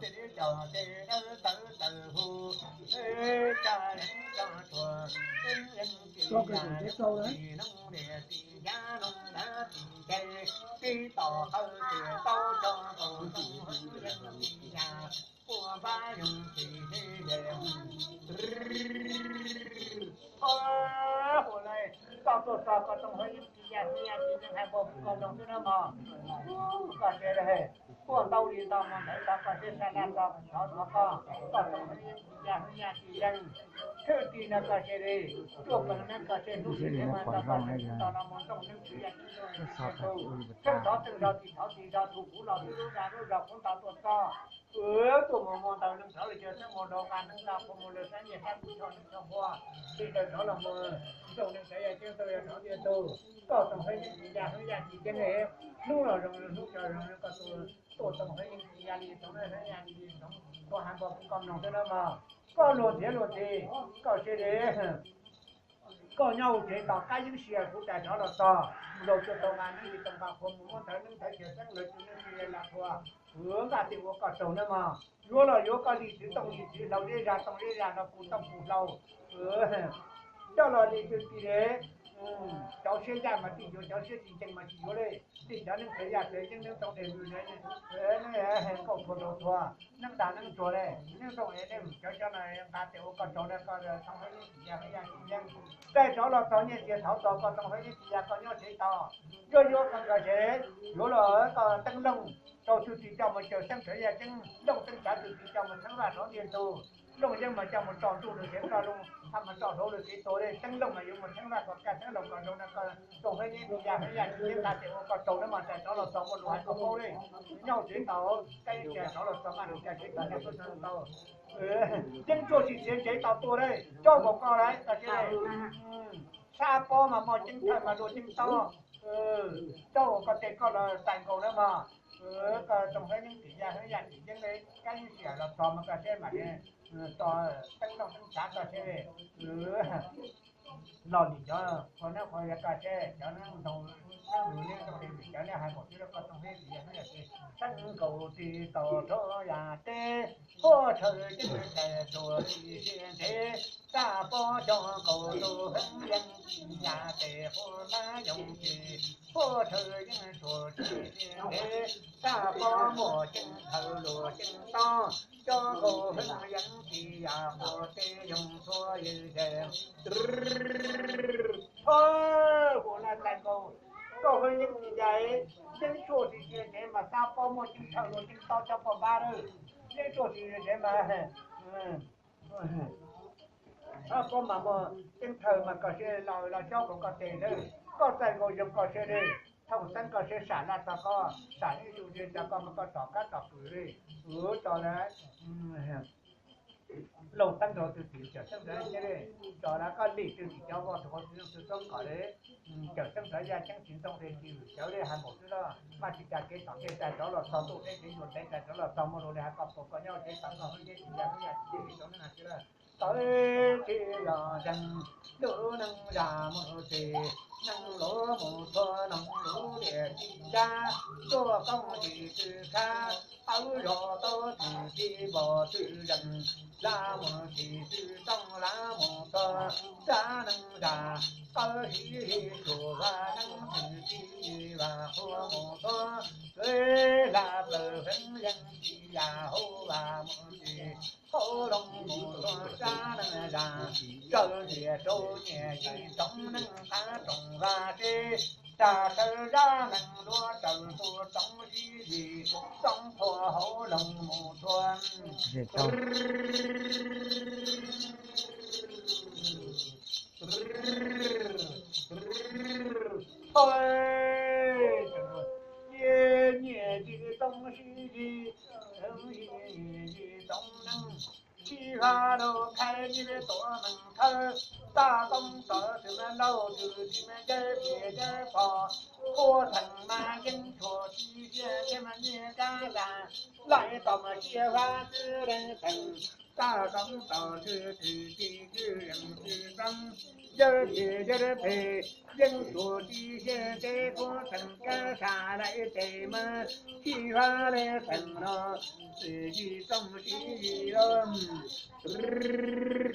Tes li cov tes dawb tawv tawm hu, ca leev cov tshuav, yeej tsis yam tis noog li tis ya noog dawb tis nce, tib tom qawv tis tau cov nkaus tau yeej tsis yam, ua npab yoog tsis li ze. Ua li, koj tuaj txog koj tsoom haiv yeej tsis ya hnub ya tis yeej hais npaum koj mloog xwb na mog. Koj siab, tuaj ntau li ntau mus ntawd txog koj siab sab laj txog thov thov koj, koj tsoom haiv yeej tsis ya hnub ya tis yeej. Tshwj tim no koj siab li, tuaj peem neeb koj siab hnub sim neeb mas txog koj siab tsis tau no mus nrooj neeb tsis ya hnub ya tis yeej tu. Tseem thov tseem zog tim thov tim zog tus kuv los xwb lub zag lub zog kuv nto tuaj txog. Tuaj mus mus ntawd neeg sawv li caw xeeb mus rau nqa neeb nqa qhua mus lawm sab nyiaj sab kuv choj neeb choj npua, li ntawd rov los mus nrooj neeb tsav yaj ceeb tau yog rov tiaj tug. Koj tsoom haiv yeej tsis ya hnub ya tis yeej li, hnub los zoo hnub tso zoo koj tuaj, tuaj tsoom haiv yeej tsis ya li tsoom haiv ya li tsoom, tuaj hais npaum kuv koj mloog xwb na mog. Koj luag ntxhiav luag ntxhi, koj siab li. Koj nyob hauv tsev tos kab yeeb sia kuv tais rov los txog, nraug tsuas tau nqa neeb li tau nqa qhua mus muab ntawv neeb ntawv chaw xeeb lawv tus neeb tsis li lam qhua. Kuv nqa tes ua koj tsaug na mog. Yuav los yuav koj li txiv tooj li txiv hlau zeb zag tooj zeb zag no kuv tooj kuv hlau. Coj los li twg ti li, cov siab yaj mas tsis yuav, cov siab tsis ncees mas tsis yuav li. Tij cov neeb txawv yaj txawv yeeb neeb tau dej vwm, kaum txhua rau txhua, neeb dag neeb tsuag li, neeb rooj es nej cov cov no nqa tes ua koj tsaug na koj tsoom haiv yeeb tsis ya hnub ya tis yeej. Tais rov los txog nyiaj txiag thov txog koj tsoom haiv yeeb tsis ya koj nyob tsev tos. Yuav yuav koj nkawd tsev, yuav los koj teeb looj rau tug tsis coj mus caw xeeb tsav yaj ceeb, looj teeb tsav tug tsis coj mus xeeb vaj rov ntiag tug, looj yeeb mas coj mus tso ntuj nws kev ploj looj, tha mas tso hauv nws kev tuag li. Teeb looj mas yuav mus xeeb vaj kom kaj xeeb looj kom zoo na koj tsoom haiv yeeb tsis ya hnub ya tis yeej nqa tes ua koj tsaug na mog. Tais rov los txog muaj lus hais koj paub li, nyob tsev tos kab yeeb tsis ya rov los txog maj lus kaj tsev tos nej tub tau. Ceeb tshuaj tsis txiav ntsev tau tuaj li, tsaug npaum koj li koj tsev. Sab pob mas muaj ceeb thawj mas luaj ceeb tob, tsaug koj tes koj los txais nkaus na mog. Koj tsoom haiv yeeb tsis ya hnub ya tis yeej li, kab yeeb tsis ya los txog mas koj tsev mam li tso teeb looj teeb tsav koj tsev li. Los nim cov qhua neeb qhua yaig koj tsev, cov neeb ntoo neeb lus neeb zoo li vim cov nej hais npaum twg rau koj tsoom haiv tsis ya hnub ya tis. Teeb nkaus tsis tau rau yam teb, huab tshawj ceeb tais tsuas tsis txiav ntsev, sab pob coj nkaus tus heev yeej tsis ya tes, huab mab yoog tsis huab tshawj yeej tsuas tsis txiav ntsev, sab pob muaj ceeb thawj luaj ceeb tob, coj nkaus heev yeej tsis ya quas teb yoog txhua yws tes. Hu na tais nkaus, koj hwj yeej tsis ya, ceeb tshuaj tsis txiav ntsev mas sab pob muaj ceeb thawj luaj ceeb tob coj poj npab lawm, ceeb tshuaj tsis txiav ntsev mas sab pob mas muaj ceeb thawj mas koj siab los los cob kom koj tes lawm, koj txais nkaus zoo koj siab li. Thaum xeeb koj siab sam laj txog koj, sam ib tug ntsia txog koj mas koj tom kab tom kws li. Ua tso lawm, laug teeb rau tug tim cawm xeeb ntawd thiab li. Tso lawm koj lim tug tim cov voj tug qhov tsis zoo txhoob kom li. Cawm xeeb ntawd yaj ceeb tsis ntoo li tsis vwm cawv li hais npaum twg los mas tsis tas kev tom ntej tais rov los txog ntuj deb kev yuav ntev tais rov los txog muaj lus li hais koj puas koj nyob tsev tos koj hwj yeej tsis ya hnub ya tis yeej li tau neeb hais tias lawm. Tawv tsis los zeeg lub neej zaj mus txij, neej luv mus txhua noog lub tiaj tsis nrab, tuaj koob tsis tw khab, tawv zog tau tsis tib npog tw zeeg, lab mus tsis tw tooj lab mus txhua, zaj neej zaj qawv hib hib tsuas vaj neeb tsis tib vaj qhua mus txhua, hla plaws heev yeej tsis ya hauv vaj mus txij, hauv loog mus txhua zaj neej zaj, raws ntiag rau nyiaj yim tsoom neeg qab rooj vaj tsev, tsa raws zaj neeg duab raws tus tsoom sib zis, tsoom qhua hauv loog mus txhua. Nyiaj yim tsoom sib zis, yim tsoom neeg, sib hlab rau khaiv yim tuam neeg khawb, taj koob txawv tsis me lauj tsis tsis me ncaib pis ncaib pog, huab theem mas yeeb tshuaj tsis txiav ntsev mas nyiaj kab zaj, laij tom mas sia hlab twb deev theem, Toj toob tau twb twb tij twb yeej twb toob, yawb phem yawb phem yeej tsuas tib siab ntev puag tseem kab sa laim tes mas tsis vaj li teem no, txwm yim txooj siv yim los. Theej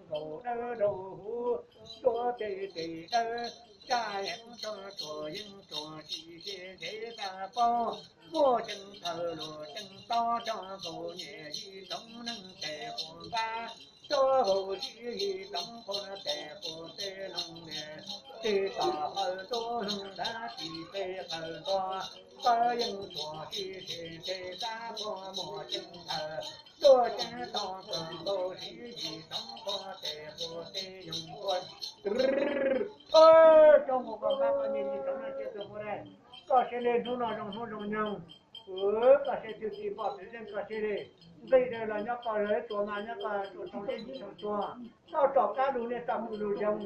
nkaus dawb rau huv, tuaj tes tes dawb, tsa yeej tso tsuas yeej tsuas tsis siab ntev tsa poj, muaj ceev khaws luag ceev tob tso nkaus niam yim tsoom neeg tes quas npab, tuaj hauv siv yim tsoom qhua tes quas tej loog niam, tes tom qhawv tuaj loog dab tsis peb qhawv ntua, pab yeej tsuas tsis siab ntev tsa poj muaj ceev khaws, tuaj ceev tob tso nkaus siv yim tsoom qhua tes quas tej yoog quas. Coj mus koj npab koj niam yim tsoom neeg cia txug qhua dai, koj siab li hnub no zoo hnub zoo nyoog, koj siab twg tsis pom twg zeej koj siab li, nqis dawm los nyob koj tsuas mas nyob koj tsuas tau zeb tsis tau tsua, koj tsom kab lug niaj txoj pw lug yoog,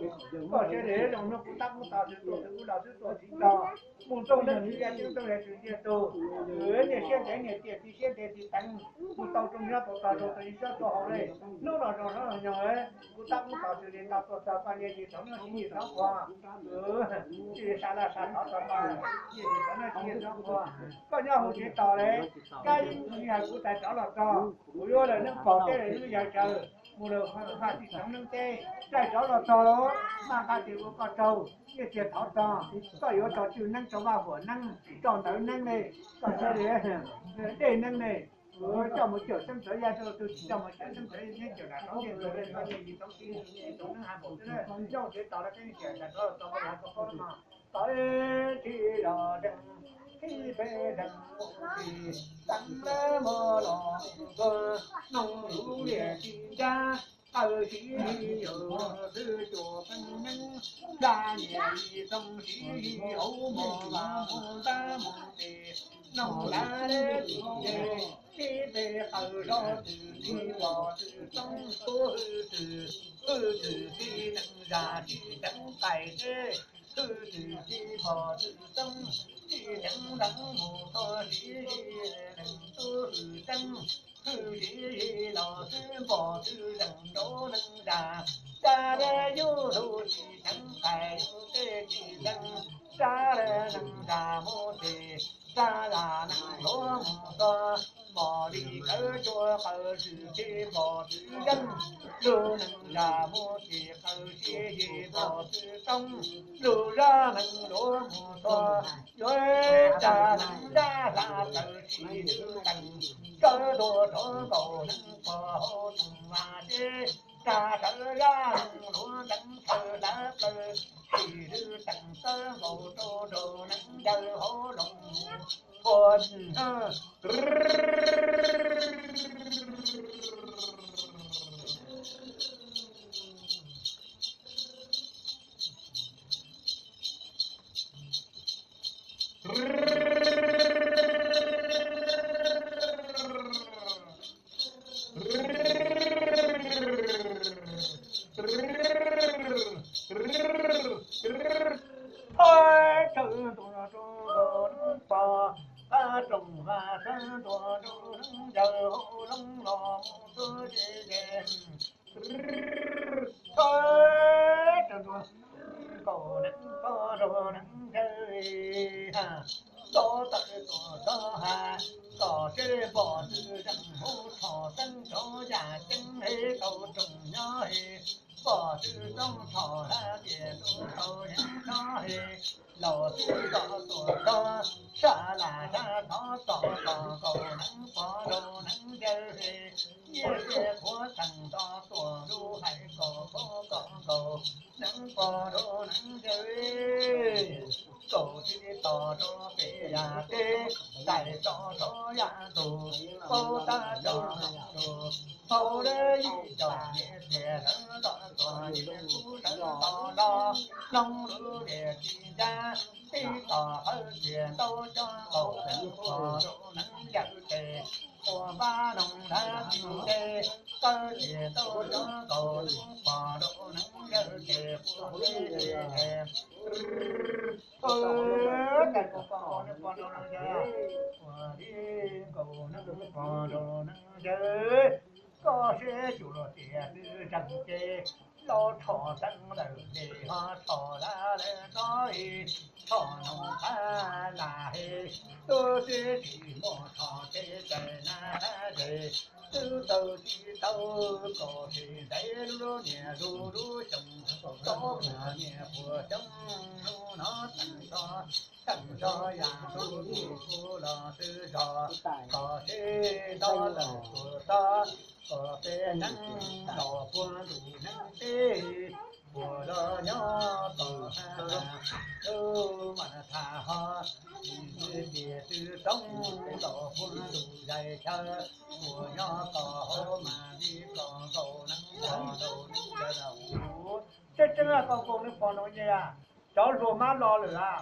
koj siab li zoo hnub kuv tab kuv tau twg tuaj twg kuv los twb tuaj txiv tau, mus txooj neeg tsis ya txooj neeg tsis ya tug, niam siab ntev niam tiam tsis siab ntev tsis teev, mus tau tsoom nyob tau tog zoo tau ib sob tau haus li, hnub no zoo hnub no nyoog, kuv tab kuv tau twg li tau tuaj txog koj niam yim tsoom neeg siv yim tsoom qhua, tsis li sa laj sa thov txog koj niam yim tsoom neeg siv yim tsoom qhua, koj nyob hauv tsev tos li, kab yeej tsis hais kuv tais rov los txog, kuv yuav lawm neeb pog teb lawm neeb yawg tsawv, mus lawm haj tsis tsoom neeb teb, tais rov los txog los mas nqa tes ua koj tsaug, yeej tias thov txog, koj yuav tau twj neeb tau vaj huam neeb, tau ntawv neeb li, koj siab li dej neeb li, coj mus cawm xeeb ntxwv ya rau tus tsis coj mus cawm xeeb ntxwv neeb cawm lam rov ntej ntxwv li koj niam yim tsoom siv yim tsoom neeb hais npaum xwb, nyob hauv tsev tos li peb tias tais rov los txog koj yuav koj paub no, tau ib thib los deev, thib peb deev mus tsis teev lawm mog los tuag, noog lub liam tsis nrab, qawm siv yim yus xwb tsuas pheej neeb, nra niam yim txooj siv yim hauv mos vas mus ntab mus tes, noog lav deb tsis nce, tib peb qawm zog twm tsis pom twm txoob, hwj twm hwj twm tsis neeg zam tsis teev qais teb, hwj twm tsis pom twm txoob, tsis teev leev mus txog siv yim neeg tub hwj teeb, hwj siv yim los xwb pom twm zeem nraud neeg zam, sab dab yug lug tsis teev qais yug tej tsis zeem, sab dab neeg zam mus tes, sab dab neeg luag mus txog, mos li kawg cua qawm twm tsis pom twm zeem, lug neeg zam mus tes qawm siv yim pom twm txoob, lug zab neeg luag mus txog, yuav sab neeg zab hla tawm tsis twm teev, sawv tuaj rov nkaus neeg pog hauv toog vaj teb, sab sawv zab neeg luag nteev chaw hlav plaws, tsis twm teev sawv nkaus rau nraug neev ncaws hauv loog mus ua Thawj tawm ntua rau nkaus neeb pog, qab rooj vaj sawv ntua rau neeb ncaws hauv loog los mus txog ze ze. Thawj tawm ntua nkaus neeb pog rau neeb ncaws, txog tawm tuaj txog ha, kom seb pom twm zeem hu rho teeb rov yam ceeb he tau rooj nyob he, pom twm txoob rho ha tias tus tau yeej nyob he, los twb tau tuam txog, sab lam sab thov txog kom nkaus neeb pog rau neeb ncaws he, nyiaj txiag qhuav teem nto tuam lub hais kom pab kom nkaus neeb pog rau neeb ncaws, kaum tib tos rau pem yam teb, tais tso rov yam ntug, paub tab tso ntug, paub dab yim cov niam txiag sawv nto txog niam tub sawv nto los, noog lub liam tsis nrab, tib tos qawm tias ntaub coj nkaus neeb pog rau neeb ncaws tes, ua npab noog dab tsis nce, qawm tias ntaub coj nkaus neeb pog rau neeb ncaws tes, ua npab tes, tais pog pog neeb pog rau neeb ncaws, ua li nkaus Neeb pog nrau neeb yawg, koj seb cuag luag tias twb zeeg ces los rho teeb lawm ces ho rho lawm no, rho noog phab las, tub tib tsis muaj rho ces tais na ces twb tau tsis tau kom tsis ntev lub niam lub lub xyoo, tau niam puas xyoo no teem tso, teem tso yam tus kuj los twb zog kom seb nto lawm puas txog kom peb neeb los puag ntuj neeb teb, puas los nyob tom lub mas tham ho, tias twb toob los puag ntuj zais chaw, puas nyob kom hauv mas li kom nkaus neeb pog nrau neeb yawg na. Tseeb tseeb koj nkaus neeb pog nrau yawg, cov hluas mab los lawm a,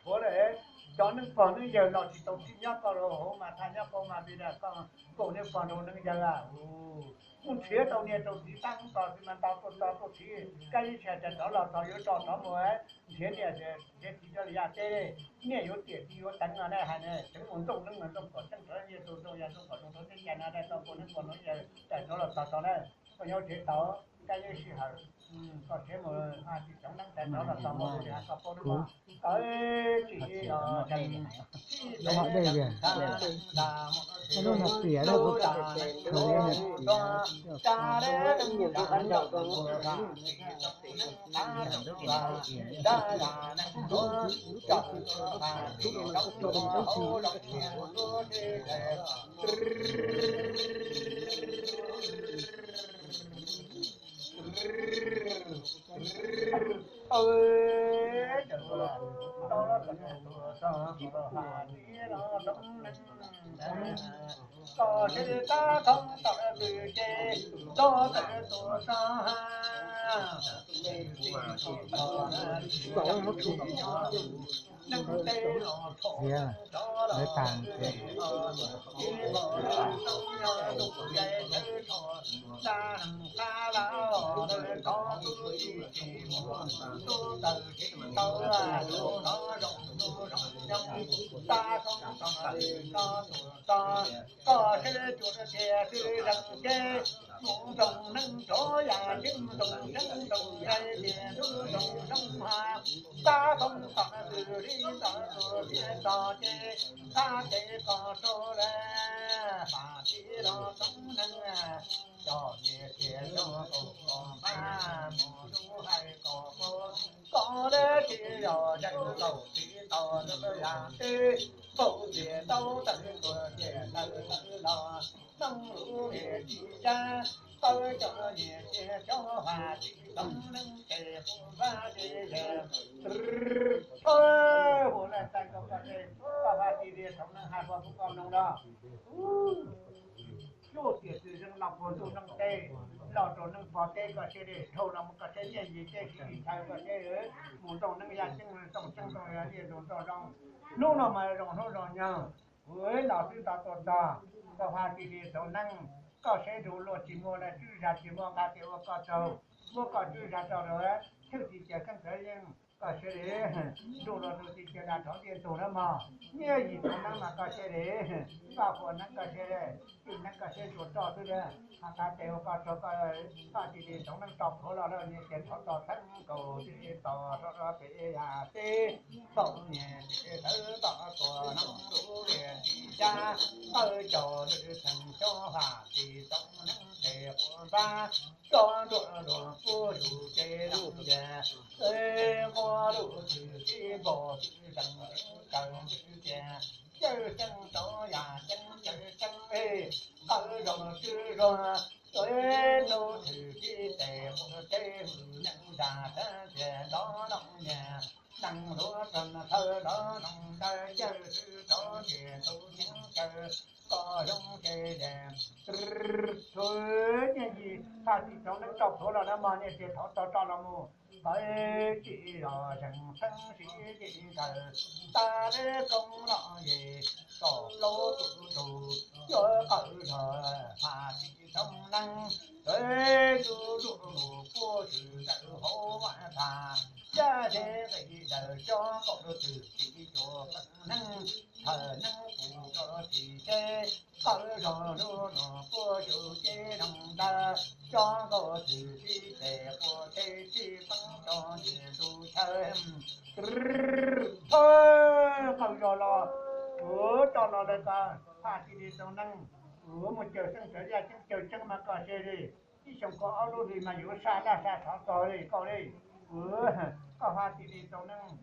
tshuav lawm, cov neeb pog neeb yawg los tsis tau txij nyob koj hauv mas tham nyob koj mas li koj nkaus neeb pog nrau neeb yawg a. Kuj nrhiav tau niam tau txiv tab mus tos xwb mas nto tuaj tso tuaj txhiv, kab ib tshais tas rov los txog yuav tso rov mus, nrhiav niam nrhiav txiv coj li yam teb, niam yuav tiam txiv yuav teev no ne hais ne, teev mus ntxooj neeb mus ntxooj kom tseeb rov nyiaj tus ntxooj yam ntxooj kom zoo rau teb cai no ne, koj nkaus neeb pog nrau yawg tais rov los txog tso na, koj nyob tsev tau, kab ib sij hawm koj seb mus tsis tsoov neeb tais rov los txog mus li koj paub neeb mog. Tsis los tsis Koj seb tab thoob tom twg ces txog tawm tuaj txog ha. Neeg tej los txhom rov los tib los tau nyob tus zais chaw txhom nta heev qab las los lawm txog tus tib tsis mus tub tawm tsis tau tus no zoo tus zoo nyob tab thoob tom twg txog tuaj txog. Koj seb cuag tias twb zeeg ces mus ntxooj neeb tso yam tseeb ntxooj tseeb ntxooj zais tias ntub ntxooj zoo ha. Tab thoob tom twg li tom tus thiaj txog ces qab tes koj rau lawm pam tib los txoob neeb coj niam txiag coj kaum kos npab mus lub hais kom paub. Koj dab tsis yog zeeg kaum tsis tau lub yam teb npaum tias tau tawm tuaj tias tawm tawm los noob lub niam txiv cab tawb cov niam txiag cov faj tsis txoob neeb ces kuv npab tsis yog. Hu laj tais koj koj faj tsis li txoob neeb hais pub koj mloog no. Cuj tiam twg zeeg los puag ntuj neeb teb, los rau neeb pog teb koj seb li, dhau los mus koj seb nyiaj yim teb sib tsis chaw koj seb, mus ntxooj neeb yaj tseeb ntxooj tseeb ntxooj yaj ntxooj zoo zoo. Hnub no mas zoo hnub zoo nyoog, kuv los twb tau tuaj txog, koj faj tsis li txoob neeb, koj seb nrug luag tsis muaj lawm tswb zag tsis muaj nqa tes ua koj tsaug, muab koj tswb zag rau lawm, thwj tsis cia kheej kawv yeej koj seb li, nrug luag tsis cia dag rov ntiaj ntug na mog, nyiaj yim txoob neeb mas koj seb li, koj huas neeb koj seb li, txij neeb koj seb tsuas roj xwb li, ho nqa tes ua koj tsaug koj, koj tsis li txoob neeb tso plhuav los lawm niam txiag thov txo theeb kaum tsis tos rov rov pem yam teb, txom nyem tsis tawv tom tuag noob lub liam tsis cab, tawb caug lwm theem xyov faj tsis txoob neeb tes quav npab, tso nruab luag puab yus ces loo yam, muab lub thwj tib npog tib zeeg tseeb kaws ntws tias, caw tseeb tau yam tseeb caw tseeb ej, qawv zog tswb zog, tus thwj tib tes quav teb hwm neej zag thab tias nrov loo niam, neeg hluav taws thawj nrov loo ntawd caw tswb rov tias ntuj ceeb caw koj xyoob ces yeej, txhua nyiaj yim faj tsis txoob neeb tso plhuav los na mog, nyiaj txiag thov txo tso los mus, tawv tsis los zeeg theeb sib yeej kawg, tas li koob no yim kom plaub tus tug, yuav qawv zog faj tsis txoob neeb, tawv tsuj tsuj lug puab tshwm ntawm hauv vaj tag, yaj teb nqis daws cob nkaus lub twg tsis cuag qawv neeb, Hawm neeb pus rau tsis seb, qawv zog lub los puab yus ces noog ntag, cob nkaus txwm sib tes quas teb tib teeb rau ntawm ntug chaw. Thawj qawv zog los, ua rau los lawv ko haj tsis li tau neeb, ua mus caws xeeb tawv yaj ceeb caws tseeb mas koj seb li. Ib xyoos koj ob lub hlis mas yuav sab laj sab tod txog li koj li, ua koj haj tsis li tau neeb.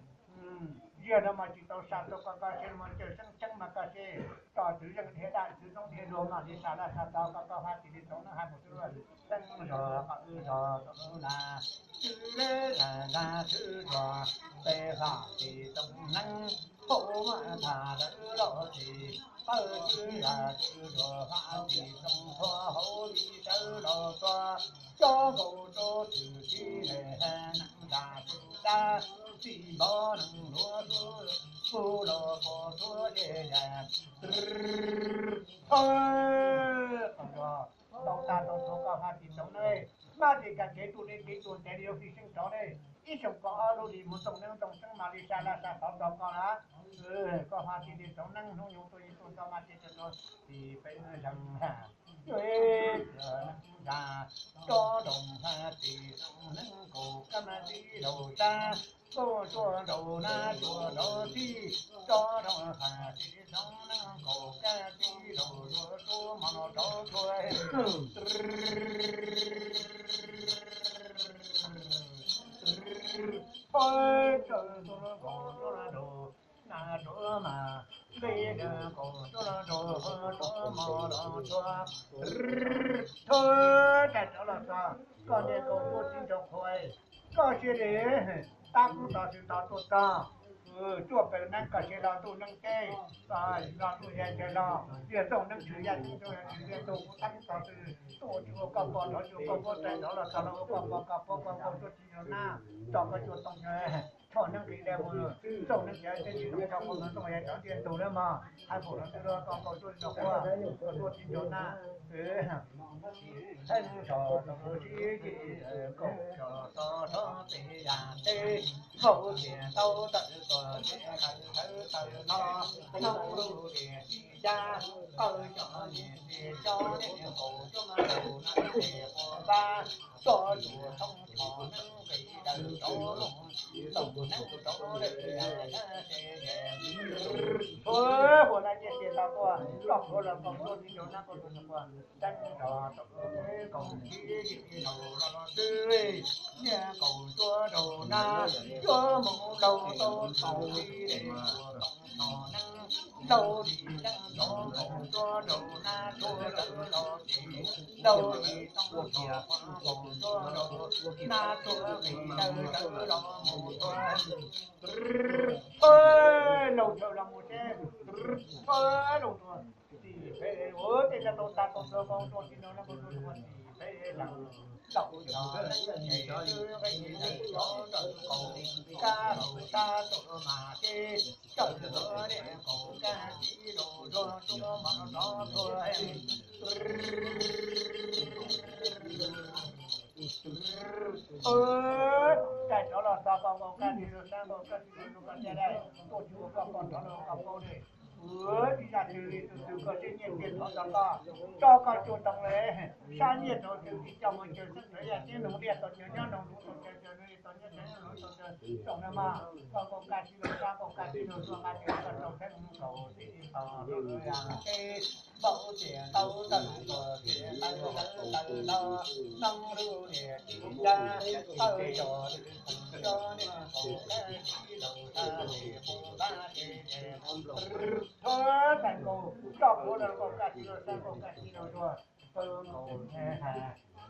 Ziag no mas tsis tau sab tau koj, koj seb los caws xeeb tseeb mas koj seb, tso txwv zeej dhia daj txwv toob dhia luag mam li sab laj sab tod koj, koj haj tsis li tau neeb hais mus xwb. Teeb zog qawv zog tau lub na, twb leb zag ntag twb zog, peb haj tsis tau neeb, hauv mas tham lawv los tsis, qawv twb zag twb zog haj tsis tau thua hauv li sawv los txog, cob nkaus rau txwm sib tes neeb zag txwm dab, txij npov neeg luav txuj, pug los pos txuav zej zag. Thawj qawv zog, tau tag tau txhua koj haj tsis tau neeb, maj tsis kam tsev tu li kev tuag ntev li yuav fij seeb rov li. Ib xyoos koj ob lub hlis mus toom neeb toom tseeb mam li sab laj sab tod txog koj lawm, koj haj tsis li tau neeb. Hnub nyoog tuaj yeej tuaj ntau mas ces tsis peb zeeg ha. Neeb zag, cob nroo haj tsis tau neeb, kaum kab tib laug sab, kaum cuaj nraug nab cuaj nraug txij, cob nroo haj tsis tau neeb, kaum kab tib laug luav tsuab mov los rauv tsuag. Thawj tsaws tsuab nkaus tsuab nraug nab tsuab mas, nqi kaum tsuab nraug tsuab mov los tsuag. Thawj tsaws rov los txog, koj niag kaum cuaj tib nraug qhua, koj sia li, tab kub tod xwb tod tuaj txog, cuaj plaws neeb koj sia los ntuj neeb teb, los ntuj yaj caws los, yaj txooj neeb tshwm yaj txooj tshwm yaj txooj kuv tab kub tod xwb tuaj tsis ua koj pog rov tsis ua koj puab, tsaws rov los txog los ua koj pog koj puab koj nkaus cuaj tib nraug nab, tso koj cuaj too, tshoj neeb nqis dai mus, txooj neeb cav teb tsis tau tso koj ntoo yaj cov ntiaj ntug lawm mog, hais pum los twb los koj nkaus cuaj tib nraug qhua, koj cuaj tib nraug nab. Theej zog tau sib ci, kaum zog tso rov pem yam teb, vauv tias tau tawm tuaj tsev tawm tawm tawm no, noob lub tias tsis yaj, qawv cov niam txiv cov niam kaum cuaj ma laus na es quas npab, tso tsuas thoob tshoj neeb nqis daws rau loog, tau neeb rau lawm. Huas laj nyiaj tias tau tuaj, koj qhuav los koj tuaj tib nraug nab koj tuaj nraug quas, teeb zog tau kaum tsib yim laus los los xwb, nyiaj kaum cuaj nraug nab, cuaj moo laus tau kaum tsib les tsuas tau tshoj neeb, laus li leej nrov kaum cuaj nraug nab tsuag sawv los ces, laus li tau tshoj kaum cuaj nraug nab tsuag nqis daws sawv los mus tuag. Laus sawv los mus seb, laus tuag, txij peb ua tej tau tag tau txhua koj tuaj tib nraug nab koj tuaj nraug quas txij peb leeg, laus cov neeb es twb nqis daws rov nraug kaum kab laus sab tuaj mas seb, tawm tuaj niam kaum kab tib laus tsuag tsuab mov rov tuag. Txij rov los txog koj nkaus kab tib laug sab nkaus kab tib laug tsuag koj tiag dai, tuaj tsis ua koj pog rov los koj paub li. Ua tsis yaj twg li tus twg koj seb nyiaj txiag thov txog koj, tso koj cuaj too li, sab nyiaj rau twg tsis coj mus caws xeeb tawv yaj ceeb noog liaj tau caws nyob noog luv tau caws caws li tau nyob caws nyob luv tau caws tau na mas, koj nkaus kab tib laug sab nkaus kab tib laug tsuag nqa caws koj rau theeb kaum tib tos rau lub yam teb, npaum tias tau tawm tuaj tias tawm tawm tawm los, noob lub tias tsis yaj, tawm cov lwm tus cov niam kaum kab tib laug sab li pum npab ces ces, thuav txais nkaus, tso kuv los nkaus kab tib laug sab nkaus kab tib laug tsuag, pawg nkaus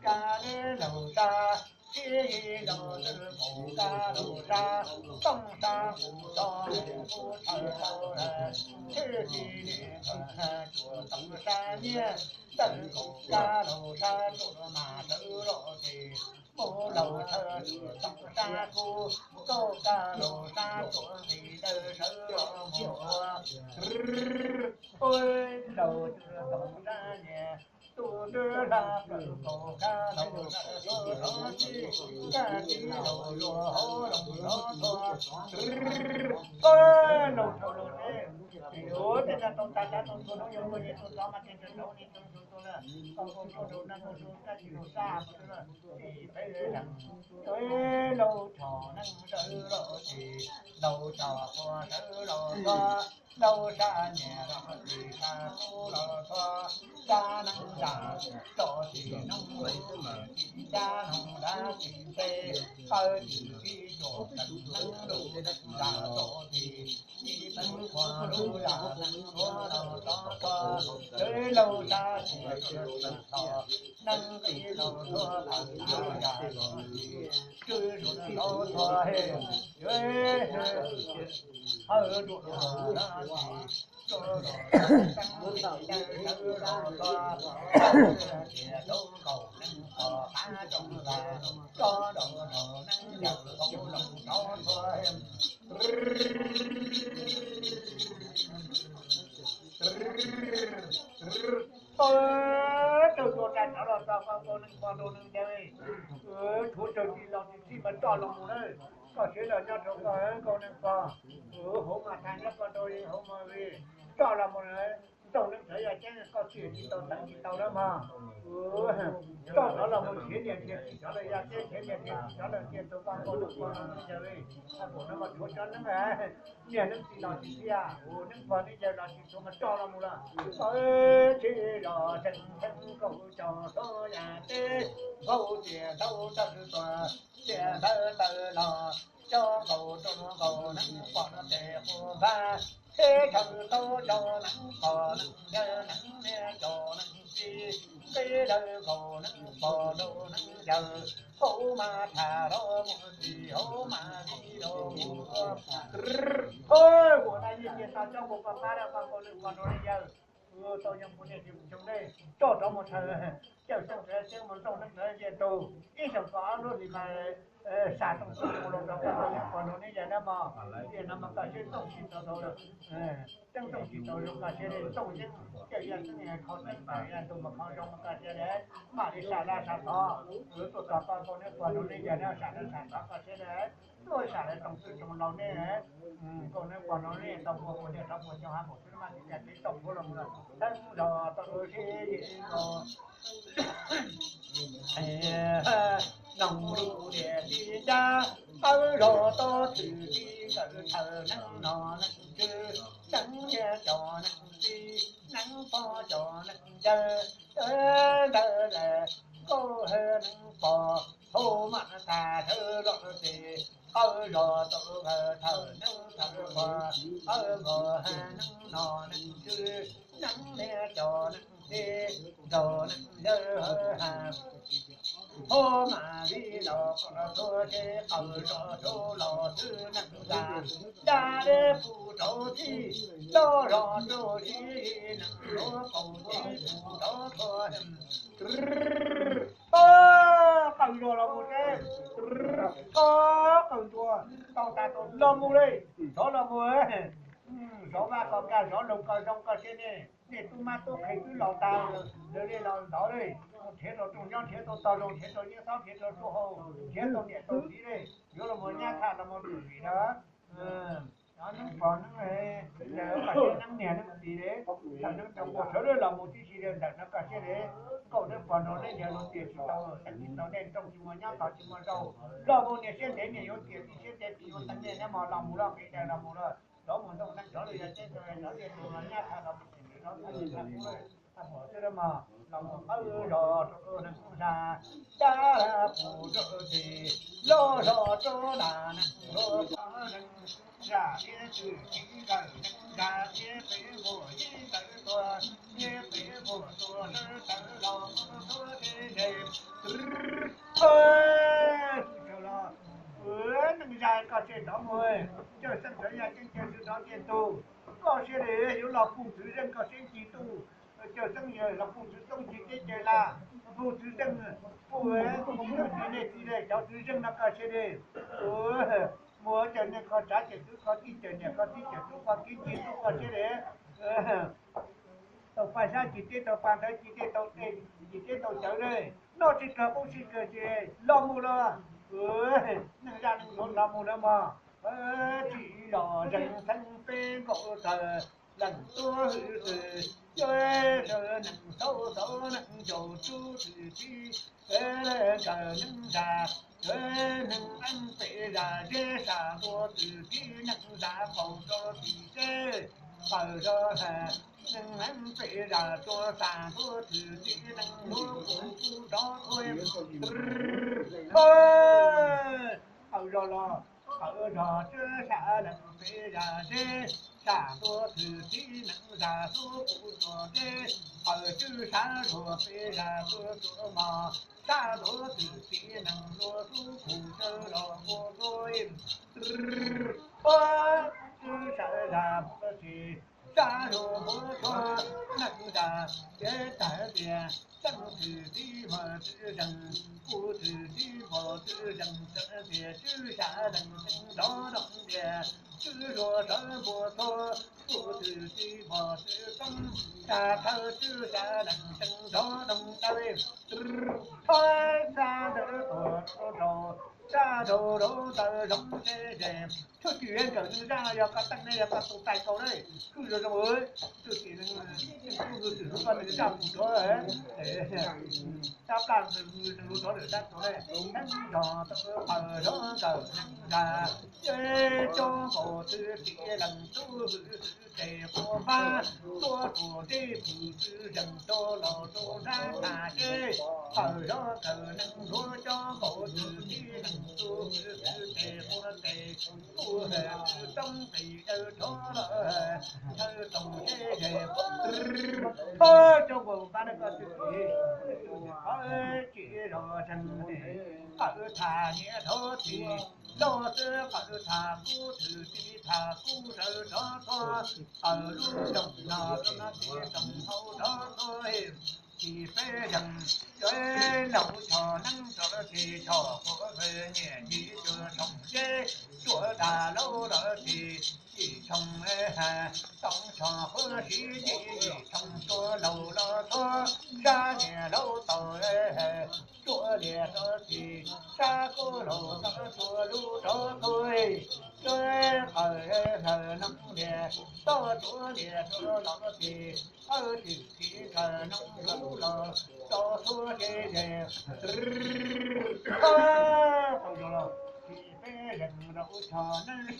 kab tib laug sab, tib laug twb nkaus kab laug sab, tooj sab kuv tso kuv tshawb tau lawm, tshwj tsis li khaws cuam tooj sab nyiaj, tawm nkaus kab laug sab tsuag mas sawv los ces, mus laug tshawb cuam tooj sab kub, txoj kab laug sab tsuag nqis daws sawv los mus ua, ua laug tsuag tooj sab nyiaj, tus twb hla plaws nkaus kab laug sab tsuag rov txij, kab tib laug luag hauv loog rov txhua, ua laug tshawb los ces Ua tej no tau tag tau tua hnub nyoog tuaj yeej tuaj tov mas tej nrog rau nej cov ntsuag tuaj na, koj kuj tuaj rau neeg tuaj rau kab tsis rau sab mus xwb na, ces peb laug tshom neeg sawv los ces laug tshom qhua sawv los txog, laug sab nyiam los ces sab kub los txog, sab neeg zam los ces noob lub, sab noog dab tsis nte, qawj tsis kib cuam teev neeb lus zam los ces ib teev qhua lub zam neeg ua los txog txog, sawv laug sab nyiam los neeg qis los txog tawm zam los ces twb zus los txog he, hawv ruam los ces tsuas los teeb sawv los txog, tias rau nkaus neeg pog qab rau las, tso nraum nraum neeg yawg hauv loos rov txog he. Tawg tua rag rov los txog, koj nkaus neeg pog nraug neeg yawg, tshuav raws tsis los tsis txhij mas roj los mus na. Koj siab los nyob rau koj nkaus neeg pog, hauv mas thaj nyob koj nraug hauv mas li, roj los mus na. Nraug neeg txawv yog ceeb koj txhij tsis tau teev tsis tau na mog. Roj rov los mus nrhiav niam nrhiav txiv rov los yog teb nrhiav niam nrhiav txiv rov los nrhiav tus poj nkaus neeg pog nraug neeg yawg li. Thaum no mas tshuav cov neeb niag neeb txiv los tsis txhij, ua neeb pog neeb yawg los tsis tshuav mas roj los mus lawm. Tsheb los tseem theej nkaus cov xub yam teb, nkaus tias ntaub tawg tuag, tias ntawd tawg los coj nkaus rau nkaus neeg pog no tes qhua npab, tsheb tshawb tau cov neeg pog neeg yawg neeg niam cov neeg txiv, nqis lawm nkaus neeg pog nraug neeg yawg, hauv mas tham los mus txij hauv mas vij los mus. Ua na yeej cia tau coj mus pab pab rau pab nkaus neeg pog nraug neeg yawg. Tau yeej mus niaj hnub xyoo nej coj rov mus thaws, cawm xyoo thaws xyoo mus ntaus neeg thaws nce tug ib xyoos kom ob lub hlis mas sam tau txuj mus los rau koj tau yeej pog nraug neeg yawg na mog. Tiam no mas koj siab ntooj tsis tau tau, teeb ntooj tsis tau zoo koj siab li, ntooj yeej cawm yaj xeeb kho teeb tawm yaj ntug mas kho zoo mas koj siab li, mam li sam laj sam tov, tuaj tos koj nkaus neeg pog nraug neeg yawg na, sam laj sam tov koj siab li, tuaj sam lawv rooj txwj rooj laus nej, nkaus neeg pog nraug neeg tau puas puas niaj rau puas xyoo ha npaum xwb mas tsis cas kev txom puav los mus lawm, teeb zog tau sib nkaus. Noog lub tiam tsis ncaj, qawj zog tau txwm tsis nkawm thaws neeg nom neeg tswv, neeg niam cov neeg txiv, neeg pog cov neeg yawg, ntawd lawm nkauj neeg pog hauv mas tas sawv los ces qawj zog tau thawm neeg thawm pog, qawj nkaus neeg nom neeg tswv, neeg niam cov neeg txiv, nraug neeg yawg ha. Hauv mas vij los qhov txhua tsheb qawj zog rau los xwb neeg zam, dab deb pub rau txhij, loj zog rau txhij, neeg hluas kaum txhij pub rau txhua. Qawj zog los mus teb, qawj ntua, tau tas tau los mus li, rov los mus. Zov vaj kom nkag, zov loog kom zoo koj siab nej. Nej tub mab tub qhe twb laus tas, lawv li los ntov li, mus nrhiav rau rooj nyob, nrhiav tau tog zoo, nrhiav rau nyiaj txhob, nrhiav rau tub hau, nrhiav tau niam tau txiv li, yuav los mus nyab tham los mus twm vim na. Neeb pog neeb, neeb niam neeb txiv li, neeb tau mus sawv daws los mus tib si li ntawm no koj siab li. Nkauj neeb pog nraug neeb yawg luag tias tsis tau, tsis tau nej nrooj tsis muaj nyob tog tsis muaj zaug, los mus niam siab ntev niam yuav tiam, txiv siab ntev txiv yuav teev nej, neb mos los mus loj nqis daws los mus lawm. Rov mus ntaus neeg rov los yog teb rov los yog teb tus los nyab tham los mus tsis nws rov tham tham tham pom xwb mog, los mus qawj zog rau neeg zam, dab pub rau txhij, loj zog rau nas neeg hluas pog neeg zam, thiab txwm tsis nkawm neeg zam, thiab peb npuaj yij ntawd tuag, thiab peb npuaj tuag sawv tawm los mus tuag teb ze. Los neeg zam koj siab rov mus, cawm seej rov yaj ceeb cawm xwm rov nce ntug, koj siab li yuav los pug txwv zeej koj siab ncig tuj, cawm seej los pug txwv txoob ncig teb chaws laj, pug txwv zeej, pug txwv ncig nej txiv li cov txwv zeej no koj siab li. Mus cawm neeg kho tsav cawm tub kho tij cawm niam kho txiv cawm tub kho kiv ncig tuj koj siab li. Tau paj sab cig teb tau paj ntawv cig teb tau, cig teb tau cawv li, noj tsis kawg poob tsis kawg ces los mus los. Neeg zaj neeg hluas los mus lawm mog. Tsis los zeeg theeb peb nkaus tawg, leej tub hwj txwv, yog sawv neeg xauj xauv neeg ncaus tub txwv txiv, nkawd neeg zam, neeg pem zam zeb sam ntua txwv txiv neeg zam qaum rau txwv txiv, pawg zog neeg pem zam rua sam ntua txwv txiv neeg lub kuv kub rov thuav. Pawg zog los, pawg zog tswb sam leej pem zam zeb sam ntua txwv txiv neeg zam lub kuv rua zeb, pawg tswb sam luag pem zam tua tuav mos, sam ntua txwv txiv neeg lub kuv kub los npua tuav. Pawg tswb sam zam npua txwv, sam luag npua tuav, neeg zam zeb tag tias, xeeb txwv txiv muag txwv zeeg, kuv txwv txiv npog txwv zeeg, xeeb tias tswb sam leej xeeb nrov nroo tias, tswb luag sawv npua tuav, kuv txwv txiv npog txwv xeeb, tag thawj tswb sam leej xeeb nrov nroo taw, thawj sab ntawd tuag rau rau, sab rau rau ntawd zoov seb ze. Txhua txwm nkawm neeg zaj no yog koj teej ne, yog koj tus tais kaus ne, kuj zoo zoo, txhua txwm neeg tub hu xwm hu koj neeg zaj mus rau, tab plaj neeg lug rov lwm sab tuag ne, neeg zog tau pawg zog nkawm neeg zaj, cob nkaus txwv txiv leej tub hwj txwv tes quas pab, tuav tus dej pwm txwv zeeg rau laus rau nrab tas seb, pawg zog nkawm neeg hluav cob nkaus txwv txiv leej tub hwj txwv tes quas tes, tub hwj txwv txoob tes daws rov los, thawj tau seb ze. Cob nkaus pab ne koj txwv txiv, pawg tsis zog zeeg, pawg tham niam dhau txim, loj xwb pawg tham kub txwv txiv tham kub sawv rov tuag, pawg lub rooj no rau no txiv rooj hauv rov tuag. Tsis peb zeeg, laus choj neeb rau txiv choj quav nyiam txiv cuag tshooj zeb, cuag dag laub rau txiv yim tshooj, toom choj quav siv txiv yim tshooj tuav laus los tuag, sab niam laub tau cuag lias rau txiv, sab kub laus tau cuag lub rov tuag, cuag pawg hawm noog lias, tau cuag lias rau los txiv, pawg txwv txiv kawm noog lub los rov tuag ze ze. Tsis peb zeeg, laus choj neeb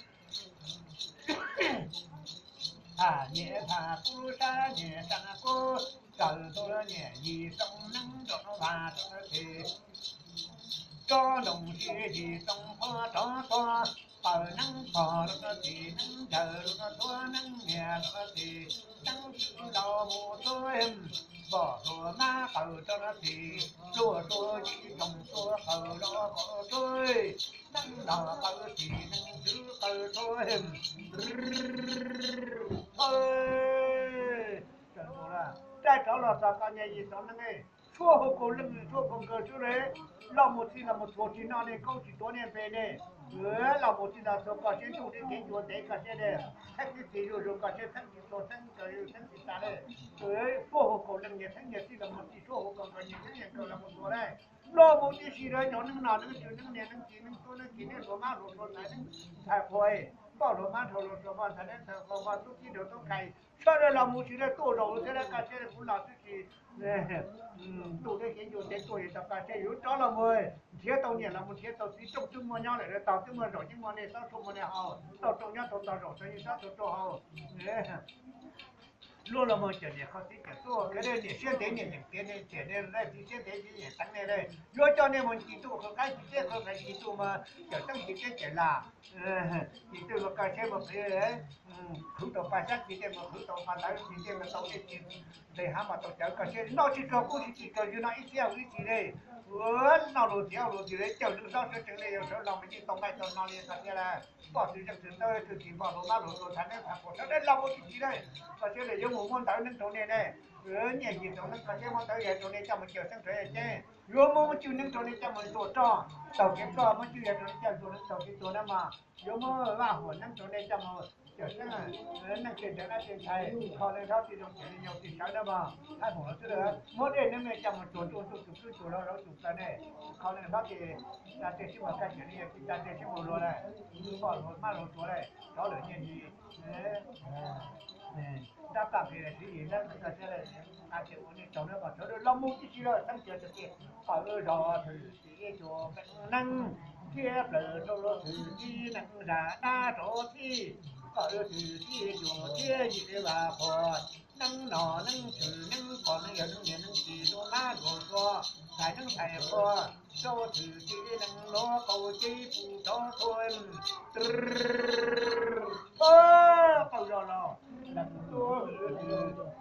tham niam tham kub, sab niam sab kub, kawm tuav niam yim tshooj neeb rau vas rau txiv, tsob ntoo sib yim tshooj qhuav rov tuag, pawg neeb pog rau txiv, neeb yawg rau tuav, neeb niam rau txiv, neeb tswv los mus tuag, npog hluas mab qawm rau txiv, luag tuav yim tshooj tuav qawm los qawm tuag, neeb los qawm txiv, neeb tswv qawm tuag. Thaij rov los txog koj niag yim tau neeb, tshuab hauv paus leej, tshuab paus nkawd xwb le. Loj mus txij los mus txhuas tsis noj ne, koob tsis tuav niag npe ne. Loj mus txij los txhuas koj siab, ntuj deb kev ncua ntev koj siab ne. Theeb tib txiv zuj zus koj siab, theeb tsis txhuas, theeb kawg, theeb tsis tas le. Tshuab hauv paus leej niag theeb niag txij los mus txij, tshuab hauv paus nkawd niag theeb niag nkawd los mus txhuas le. Loj mus tib si rau cov neeb no, neeb tswv, neeb niam, neeb txiv, neeb tub, neeb kiv, neeb hluas mab hluas txhua ntxhais, neeb ntxhais qhua, npoj hluas mab nrhau hluas txhua, npoj ntxhais neeb ntxhais qhua, npoj tub tib nrau tub qhe, sawv daws los mus tsis le, tuaj zaum xwb le, koj siab kuv los xwb tsis. Ntuj deb kev ncua ntev tuaj yim tau koj siab, yuav rov los mus nrhiav tau niam los mus nrhiav tau txiv, rooj twb muaj nyob lawm, tog twb muaj zaum, yeej muaj nej, tsob tshuaj muaj nej haus, tau rooj nyob tau tog zaum, txog yeej tsob tshuaj rau haus. Luag los mus cawm niam qhov txiv cawm tub, kev niam siab ntev niam yeem tiav, niam txiv siab ntev niam yeem teev nej le. Yuav coj nej mus ci ntuj qhov qaib ci teb, qhov qaib ci ntuj mas cawm teeb ci teb cawm lam. Ci twj mas koj siab mas phem, qhwv tau pa xyab ci tej mas qhwv tau pa ntawv, ci tej mas tau tej ci ntes hav mas tau cawv, koj siab noj tsis txog kub tsis txog ywg no ib txhiab ib txhis le. Noj luag txiv luag txiv le, cawm neeg sob sawv tsees le, yog sawv los mas yeej tau nqaij tau no li koj siab lawm. Npoj txiv zeej txiv ntawd, txwv txiv npoj hluas mab hluas txhua, ntxhais neeb ntxhais qhua, sawv daws los mus tsis tsis le. Koj siab le yuav mus muab ntawv neeb rau nej ne. Nyiaj yim rau neeb, koj siab muab ntawv yog rau nej coj mus cawm xeeb rau yaj ceeb, yuav muab muab cwj neeb rau nej coj mus ntxuag roj, taug kev ploj, muab cwj yog rau nej coj ntxuag neeb taug kev tuag na mog. Yuav muab vaj huam neeb rau nej coj mus cawm xeeb, neej tej ntawd dab tej ntxhais, kho neej hlob tej zoo cawm neej yau tej sawv na mog. Thaib Hmoob lawv twb muab dej neeb nej coj mus tsuag ntuj ntuj tsuag plwb tsuag hlau hlau tsuag plaws ne. Kho neej hlob tej, tej sib muag kaj cawm neej yau tej, tej sib muag luag lawm, npoj hluas mab hluas txhua lawm, rov lawm nyiaj yim. Nrab paj nqis lawm, tswv yim nrab nqis toj siab lawm, a ces ua nej tsaug na, kom sawv daws los mus tib si los txheeb tias tias kom wb zov thwm tim cuag neeb thiab plaws rau luag thwm tib neeb zam dab rov txij, kom wb thwm tib cuag thiab yim li vam qhuas neeb no neeb tshwm neeb pom neeb yawg neeb niam neeb txiv tus mab nruas txua, thaiv neeb thaiv qhua, rau thwm tib neeb luag qau cib pus rov thua. Qaug zog los lawm tuaj hwj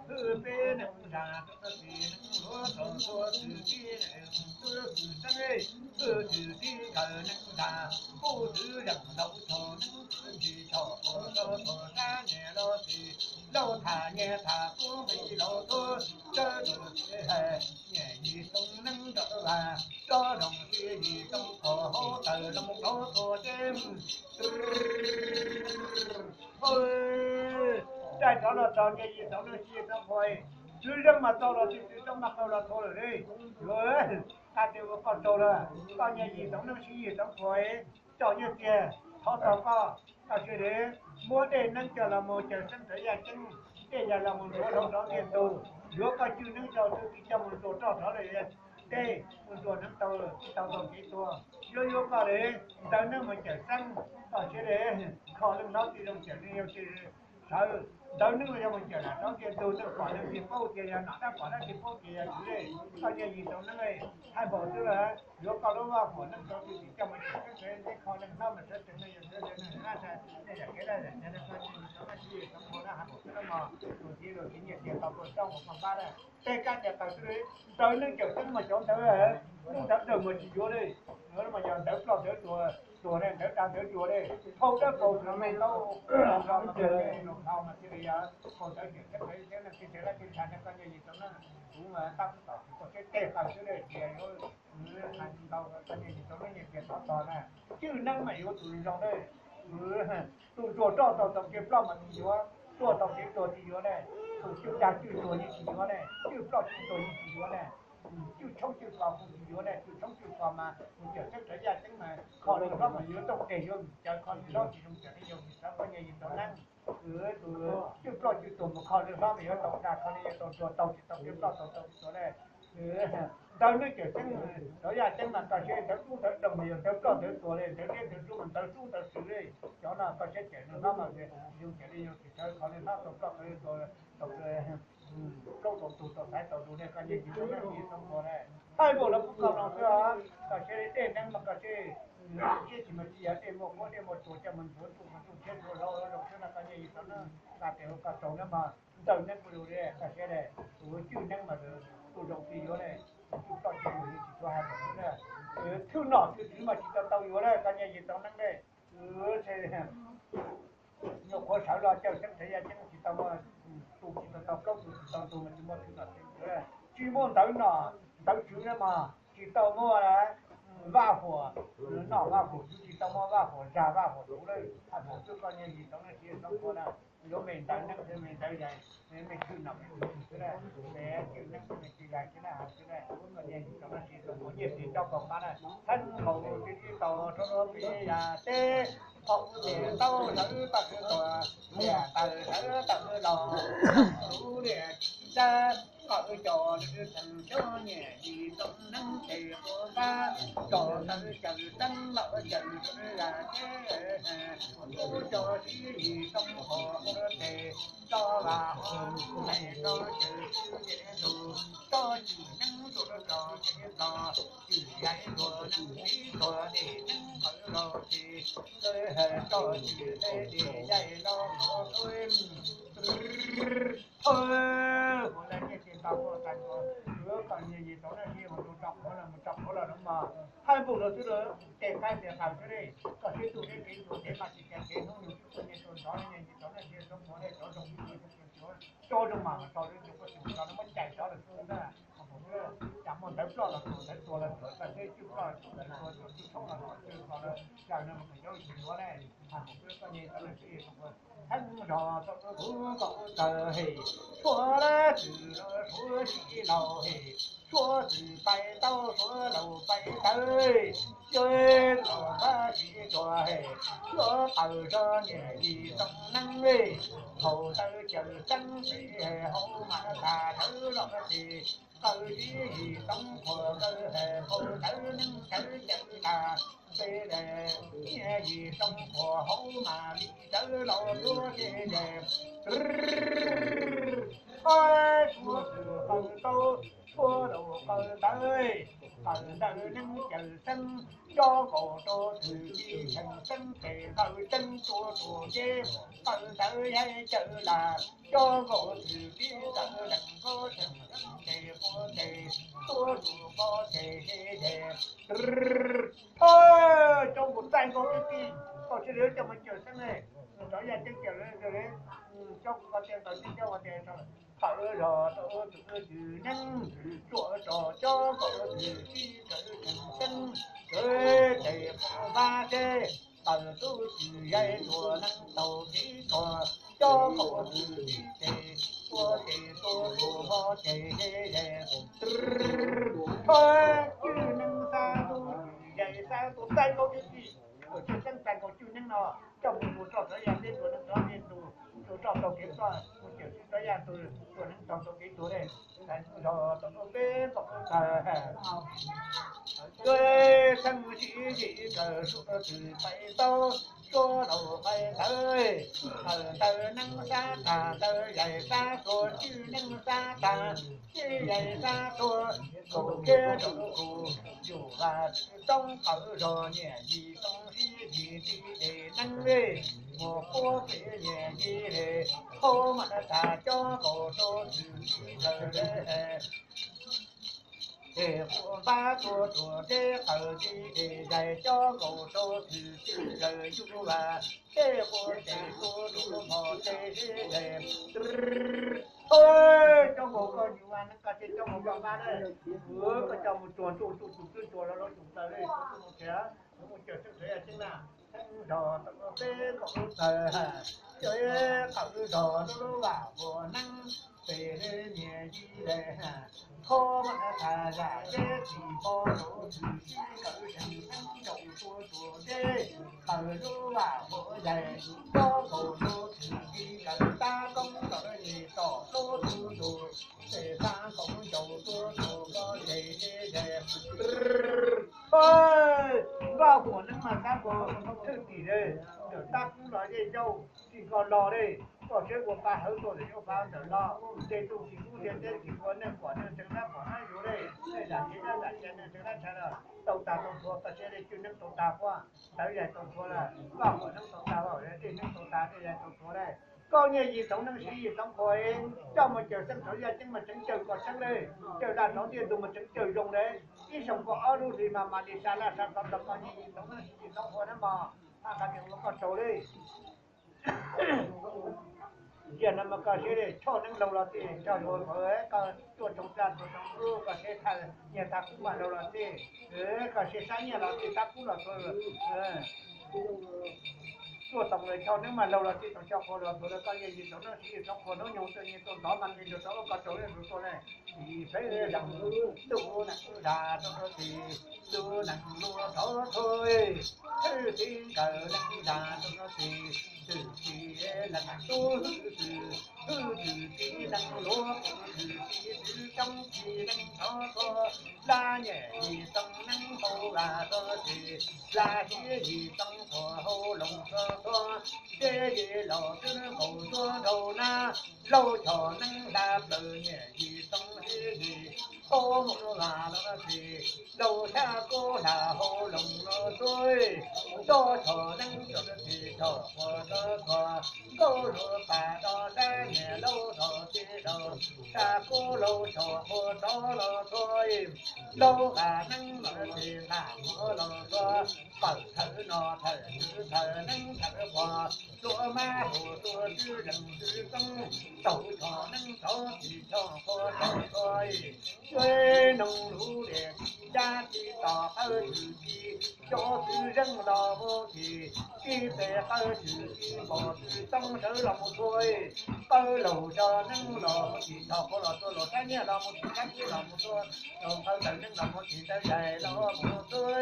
hwj peb neeb zam rau txij neeb luag rau tuaj thwm tib neeb tuaj hwj txeeb hwj thwm tib kawm neeb zam kuj twv zeem ntau thaum neeb twv tsis thaum qhuas rau thaum sab niam laug txiv laug tham nyias tham kuj nqis laus tuaj sawv daws txiv hais niam yim xoo neeb nrog vas tsob zoom txiv yim xoo qhov hauv taws los mus rov tuaj teb. Dai rov los txog niam yim xoo neeb sib yig xeeb qhua, tswv zeej mas txog los txiv txiv tsob mas qaug los thua lawm li. Yuav qab tias ua koj tsaug lawm, koj niam yim xoo neeb sib yig xeeb qhua, tsom nyiaj txiag thov txog koj, koj sia li muab dej neeb coj los mus cawm seeb rawv yaj ceeb, dej yaj los mus ntxuav rau rov ntiag tug, yuav koj cwj neeb rau tug txiv coj mus ntxuag roj rov lawm, dej mus ntxuag neeb tau tau tau kev tuag, yuav yuav koj li ntawv neeb mus cawm seeb, koj sia li kho leej hlob tsis zoo cawm neeg yau tsis sawv, ntawv neeb los yog mus cawm lam rov ntiag tug, neeg pom neeg tsis paub tias yog nom, dab pom dab tsis paub tias yog tswv li, koj niam yim xoo neeb li, hais npaum xwb lawm, yuav koj lub vaj huam neeb rau tug txiv coj mus cawm seeb rawv, kho leej hlob mas sawv tsees neeg yau tsis sawv tsees neeg hab, nej yam kev dab yam ceg no koj niam yim xoo neeb sib yig xeeb qhua na, hais npaum xwb na mog, tus txiv lus txiv nyiaj txiag tau tuaj tsob mus koj pab na, tej kab tias taws xwb li, ntawv neeb cawm seeb mas cov ntawv, lub ntawv dawg mas tsis yuav li, mas yog ntawv ploj ntawv tuag, tuag ne ntawv dag ntawv tuag li, hau dawb paug no me laub, no mas thiaj li yog hau ntawv cawm seeb rawv thiab neeg txiv tsev dab tsi ntshai ne, koj niam yim xoo neeb, kuv tab tom tsis tau siab tej taws xwb li, tias yuav hais ntau, koj niam yim xoo neeb nyiaj txiag thov txog na, cwj neeb mas yuav tus zoo li, tus ntsuag roj tau tau kev ploj mas tsis yuav, tuag tau kev tuag tsis yuav ne, tus cwj dag cwj tuag yeej tsis yuav ne, cwj ploj cwj tuag yeej tsis yuav ne, cwj tshoob cwj kos kuj tsis yuav ne, cwj tshoob cwj kos mas mus cawm seeb rawv yaj ceeb mas kho leej hlob mas yuav tooj teg yuav vim cawv, kho leej hlob tsis zoo cawm neeg yau vim sawv, koj niam yim xoo neeb, tus cwj ploj cwj tuag mus kho leej hlob mas yuav tau dag, kho leej yau tau ntsuag tau tsis tau kev ploj tau tau kev tuag ne. Ntawv neeb cawm seeb rawv yaj ceeb mas koj sia, ntawv dub ntawv doog mas yog ntawv ploj ntawv tuag li, ntawv liab ntawv dub mas ntawv sub ntawv sw li, cov no koj siab cawm leej hlob mas zoo cawm neeg yau tsis sawv, kho leej hlob tau ploj tau tuag, tau plaub tau ntug tau xaiv tau lus ne, koj niam yim xoo neeb sib yig xeeb qhua ne. Hais npaum no kuv koj mloog xwb os, koj sia li dej neeb mas koj sia, siab tsis mas tsis yog dej muaj kuab dej muaj tsuag coj mus ntxuav ntuj mus ntuj thiab ntxuav hlau zoo xwb no, koj niam yim xoo neeb, koj tias ua koj tsaug neeb mas ntawv neeb kuj zoo li koj siab li, tus cwj neeb mas tus zoo tsis yuav li, tus cwj ploj cwj tuag yeej tsis tshua hais npaum xwb na, thwj nom thwj tswv mas tsis tau tau yuav li, koj niam yim xoo neeb li. Nyuam qhuav sawv los cawm seeb rawv yaj ceeb tsis tau muaj, tus tsis tau tau plaub tus tsis tau ntug mas tsis muaj thwj nom thwj tswv, tsis muaj ntawv nom ntawv tswv na mas tsis tau muaj vaj huam, nom vaj huam tswv, tsis tau muaj vaj huam zag vaj huam tsuv lawm. Hais npaum xwb, koj niam yim xoo neeb sib yig xeeb qhua na, yuav me ntawv neeb thiab me ntawv zais, me thwj nom me thwj tswv xwb na, me cwj neeb me cwj zais xwb na, hais xwb na, koj niam yim xoo neeb sib yig xeeb qhua nyiaj txiag tsob kaus qab na, txheeb nkaus tib tib tau rau rau peb yam teb, qhov ub ces tau sawv tawm tuag, niam tawm sawv tawm los, lub niam tsis dab, kom wb cov lwm txheej cov niam yim xoo neeb tes ua npab, cov tawv cawm teeb los cawm zam teb, ub cov sib yig xeeb qhua ua tes, tso vam hom me tso cawm swb nce ntug, tso cwj neeb ntug tso cawm txog, cwj yais ntug neeb tib tug dej neeb qawm los ces, tso cwj tej dej yaig los qhov tuj. Ua lawv nyiaj txiag ntau tuaj tag nrho, yuav kom niam yim xoo neeb sib yig mus rau tso qhuav los mus tso qhuav los no mas hais npaum no xwb lawm, tej qaib tej qaws xwb li, koj siab tuaj deb kev tuag kev mas tsis cas kev hnub nws twb tuaj niaj tuaj ntxov, niam yim xoo neeb sib yig xeeb qhua li, cov zoo cov zoo mas mas tso lawv cov koj tsis tso no muab cais tso lawm xwb na, cas muaj ntawv ploj los tus thawv tua los tus tawg teb cwj ploj tus tawg tua tus tshoob los tus tawg tua los zaws no mus qhov cov tsis yuav ne. Thaum koj nyiag tau lawm sib tau ua theeb zog tau kuv nkaus tawg hem, suav lab txwm suav sib laus hem, suav txwm pais tau suav laus pais tawg, yog los pab sib tsuas hem, suav qaws zog niam yim tau neeb le, thaum tawg cawm xeeb pem hauv mas tas sawv los ces qaws tib yim tau qhuas qaws hem, qaws tawv neeb tawv cawm tas pem le, niam yim tau qhuas hauv mas li tawv los tuab ces suav txwm qaws tau, suav laus qaws tawv, qaws tawv neeb cawm xeeb, cob nkaus rau txwm tib cheem xeeb tes qaws ceeb tuaj tus deb, qaws tawv yaig cawm lam, cob nkaus txwm tib tawv lees nkaub cheem xeeb tes quav tes, tuab tus quav tes ze ze. Cob nkaus txaij nkaus tib tij, tau sib li coj mus cawm xeeb ne. Rov yaj ceeb cawm li, cob nkaus tias nkaus tib cob ua tias qaws zog tau tus twm neeb, tsuam tso cob nkaus txwm tib tawv cheem xeeb, tes quav vab teb, qaws tub txwm yaig tuam neeb taug kev tog, cob nkaus txwm tib tes, ua tes tuab tus quav tes ze ze. Cwj neeb xab tub txwm yaig xab tub txaij nkaus tib tij, tus cwj xeeb txaij nkaus cwj neeb no, coj mus mus roj rov yaj teb tus neeb rov teb tus, tus roj taug kev toj mus cawm xeeb rov yaj tus, tus neeb taug taug kev tuag le. Txaij zog tau peb nkaus tawg, xeeb sib yim kaws suav txwm pais tau, suav laus pais tawv, qaws tawv neeb xab tas tawv yaig xab tuag, cwj neeb xab tas cwj yaig xab tuag, kaum kiag rau kaum, yus vas txwm toob qaws zog niam yim tau sib yim tib de neeb le, mus puab pem niam yim le, hauv mas tas cob nkaus rau txwm tib kaws le. Tes quav vab tuab tus deb qaws tib de yaig cob nkaus rau txwm tib kaws yus vas, tes quav tes tuab tus mos tes ze ze. Cob nkaus koj yus vas neeb koj teb, cob nkaus koj vab le, koj coj mus tsuag ntuj ntuj tus twb tsuag los los tus taws le, mus thiab mus cawm xeeb rov yaj ceeb na. Xeeb zog tau peb nkaus tawg, cov qaws zog lub lub vam vuas neeb, pem le niam yim le, qhov mas tas zam zeb tsis pom rau txwm tib kaws cheem xeeb nkaus tuab tus deb, qaws lub vam vuas yaig, cob nkaus rau txwm tib kaws tab koob tom le tom tuab tus tus, tes tab koob ncaus tuab tus koj tes ze ze. Vaj huam neeb mas tab nkaus thwj tim le, ntawm tab kub los zej zaug tsis nkaus los le, koj siab ua pa hawv tuaj ntawm yuav pa ntawm los, ntes tus tsis kub ntiag teb tsis ua neeg pom neeg ntseeg dab pom dab yuav le, neeg zam tsev dab zam tsev neeg ntseeg dab tshaj lawm, tau tas tau txhua koj siab le cwj neeb tau tas quaj, tawv yaig tau txhua lawm, vaj huam neeb tau tas vaj huam, dej neeb tau tas dej yaig tau txhua le. Koj niaj yim txhoov neeb siv yim txhoov qhuas, coj mus cawm xeeb rov yaj ceeb mas tseev cawm kom tseeb le, cawm daj rov ntiaj tug mas tseev cawm zoo le. Ib xyoos koj ob lub hlis mas mam li sa laj sa txov rau koj niaj yim txhoov neeb siv yim txhoov qhuas na mog, haj qhov tias ua koj tsaug le. Ntsia no mas koj siab le, choj neeb laug los tij choj laug, koj tuaj tsoom plag tuaj tsoom kub koj siab thawj nyiaj thaj kub mas laug los tij, koj siab sab nyiaj los tij tab kub los txhua, tuaj toom lawm choj neeb mas laug los tij toom choj qhuas los txhua lawm, koj niaj yim txhoov neeb siv yim txhoov qhuas hnub nyoog tuaj nyiaj tuaj ntov mas nqi ntug tau koj tsaug le tus tuaj le. Yim feeb zam ntuj nees dag rau txim, ntuj nees lua thov txhua, hwj txiv nkawm nees dag rau txim, twm txiv lees tub hwj txwm, hwj txwm txiv nees luav qus, twm txiv twv coob txiv nees thov txhua, laj niam yim txhoov neeb hau vas rau txim, laj siab yim txhoov qhuas hau loos rau txhua, dej yim los twb nkaus tuaj nraug nab, laug choj neeb dag plaws niam yim txhoov siab yim, hau mus vas rau txim, laug xyab kub dag hau loos rau txhua, toj choj neeb rau txim choj qhuas rau txhua, nkauj lug pas rau sab niam laug rau txim rau, xyab kub laug choj qhuas rau los txhua, laug vas neeb los txim nqa qhuas los txhua, pawm thawm no thawm tswv thawm neeb thawm qhuas, tuaj mab hu tuaj tswv zeem tswv txoob, taug choj neeb rau txim choj qhuas rau txhua. Tuj noog lub liam ci yaj tsis tos qawj tshwm ci, cov txwv zeej los mus txhim, tib pes qawj tshwm ci npom txwv txoob sawv los mus txhua, qawj laug tso neeb los mus txhim, tog qhuav los txhua, laug sab nyiaj los mus txhim, sab kub los mus txhua, laug qawj ntawv neeb los mus txhim, ntawv yaig los mus txhua,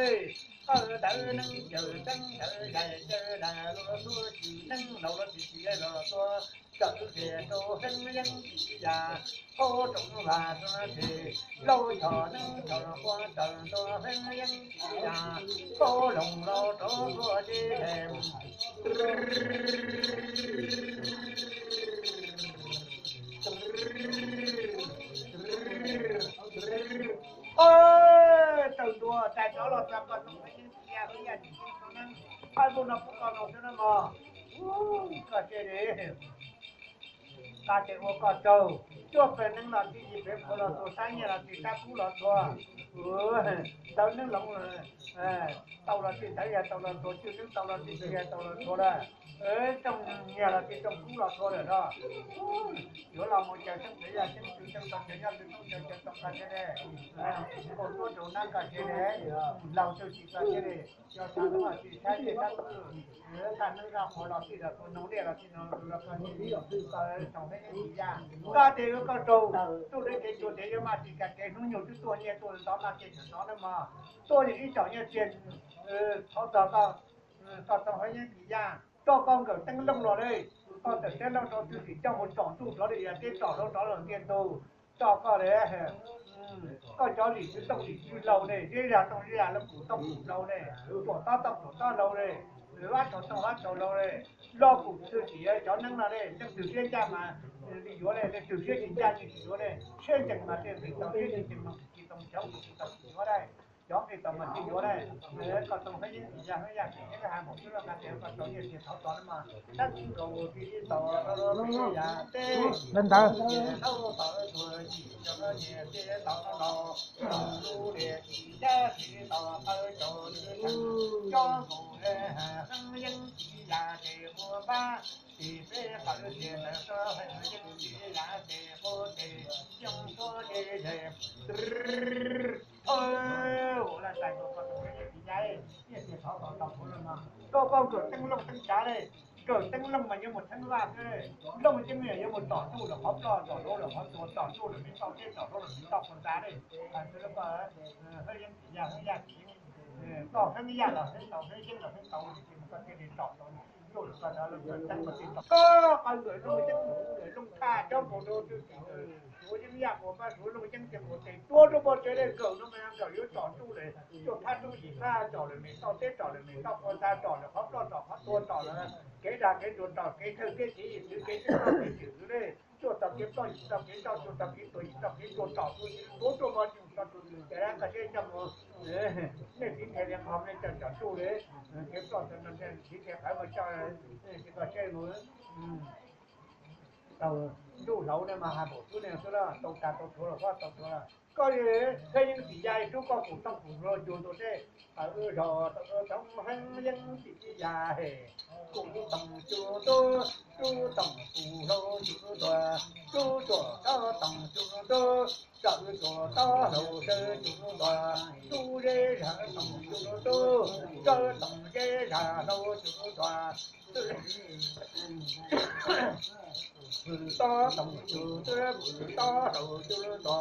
qawj ntawv neeb caws txeeb, ntawv yaig caws dais los txhua, tshwm neeb laug los txhim, tshwm yaig los txhua, txawm tias rau heeb yeeb tsis yam, qhuav roov vas txhua tshis, lauj choj neeb choj quav tawm ntua heeb yeeb tsis yam, qhuav loog los rov txhua tshis. Tawm ntua tais rov los txog koj txoos heeb yeeb tsis yam, heeb yeeb tsis yam, qab ntuj no pub koj no xwb na mog. Koj cia li nqa tes ua koj tsaug, cuaj pes neeb los txhim, yim pes qhuav los txhua, sab nyiaj los txhim, sab kub los txhua, ntawv neeb los tau los txhim, ntawv yaig tau los txhua, cwj neeb tau los txhim, cwj yaig tau los txhua lawm, rooj nyiaj los txhim, rooj kub los txhua lawm no. Yuav los mus caws xeeb txwv yaj xeeb txwv xeeb tau caws nyob txwv xeeb caws caws tau koj thiaj li, kaus tuab rau nab koj thiaj li, laug txwj tsis koj thiaj li, yog xav lub tsis saib tej tab twg, thaj neeb zaj qhuav los txhim los txhua, noog liaj los txhim noog los txhua, txhoov heeb yeeb tsis yam, koj tes ua koj tsaug, txuj dleb kev tsua tes yuav maj tsis kas kev, hnub nyoog twb tuaj nyiaj tuaj ntov maj kev tseem ntov na mog, tuaj yog ib tsoom nyiaj txiag, thov txog koj, koj txoos heeb yeeb tsis yam, rau koj nkawm teeb looj los li, koj tawm teeb looj rau txwv txim coj mus tsom ntuj rov li yam teb tsom rau rov los ntiaj tug, tso koj li. Koj cov lim tswv tooj lim tswv laug ne, zeb zag tooj zeb zag, laug kum tooj kum laug ne, tuam tob tooj tuam tob laug ne, vab tsau tooj vab tsau laug ne, lo kum txwv txim cov neeb no ne, leej twg siab ncaj mas li yuav ne, leej twg siab tsis ncaj tsis yuav ne, siab ncees mas tej nqis tau, siab tsis ncees mas nqis tsis tau, cov nqis tsis tau tsis yuav ne, cov nqis tau mas tsis yuav ne. Koj txoos heeb yeeb tsis yam, heeb yaj tsis yeeb, hais npaum xwb los nqa tes ua koj tsaug, nyiaj txiag thov txog na mas, tab sis nkaus tsis li tau rau lub yam teb, ntawd ntawd, tau tau tuag yim cov nyiaj txiag tau no, lub liam ci yaj tsis tau qawj tsaus nws tshee, cov nkaus heeb yeeb tsis yam ces ua npab, tsis peb qawj txiag ntawd tso heeb yeeb tsis yam ces ua tes xyoo tuaj ces ces Ua laj tais nkaus koj txoos heeb yeeb tsis yam, nyiaj txiag thov txog tau puav leej no, rau koj nkawm teeb looj teeb tsav li. Nkawm teeb looj mas yuav mus theeb vaj xwb, looj yeeb yuav mus tom ntuj lawm qhov ploj, tom hauv lawm qhov tuag, tom ntuj lawm me toj teb, tom hauv lawm me toj qhua ntxa li. Hais xwb koj heeb yeeb tsis yam, heeb yaj tsis, koj heeb yaj los heeb tau, heeb yeeb los heeb tau, koj thiaj li tom tau ntuj lawm koj teeb, koj nkawm looj yeeb, nkawm looj thaj cov nkaus rau twj ywm, suav yeeb yaj ua npab, suav looj yeeb ces ua tes tuab rau npoo tsev li. Nkawm no mas nkawm yuav tom ntuj lawm, tuaj phab roob yim phab, tom lawm me toj teb, tom lawm me toj qhua ntxa, tom lawm qhov ploj, tom qhov tuag, tom lawm kev dag kev ntsuag, tom kev thawj kev txiv yim txwv kev txwj txoj kev twm xwb li. Tuaj txog kev ploj yim txoj kev nrauj, tuaj txog kev tuag yim txoj kev tuag, tom tuaj tuab rau npoo tsis tuab rau twg ces koj siab coj mus, nej txiv nthe li qhov nej coj tom ntuj li, kev ploj txiv nthe qhawv mas coj, koj siab mus tau ntuj hlauv ne mas hais npaum xwb ne xwb los tau tas tau thuav los koj tau thuav los koj heeb yeeb tsis yam, rub koj kum tooj kum hlau cuag ntua tej, tawm zog tawm txhoov heeb yeeb tsis yam hem, kum tooj cuag ntua, rub tooj kum hlau cuag ntua, rub tuam tob tooj cuag ntua, tawm tuam tob hlau sawv cuag ntua, rub zeb zag tooj cuag ntua, sawv tooj zeb zag hlau cuag ntua, vwm tob tooj cuag ntua, vwm tob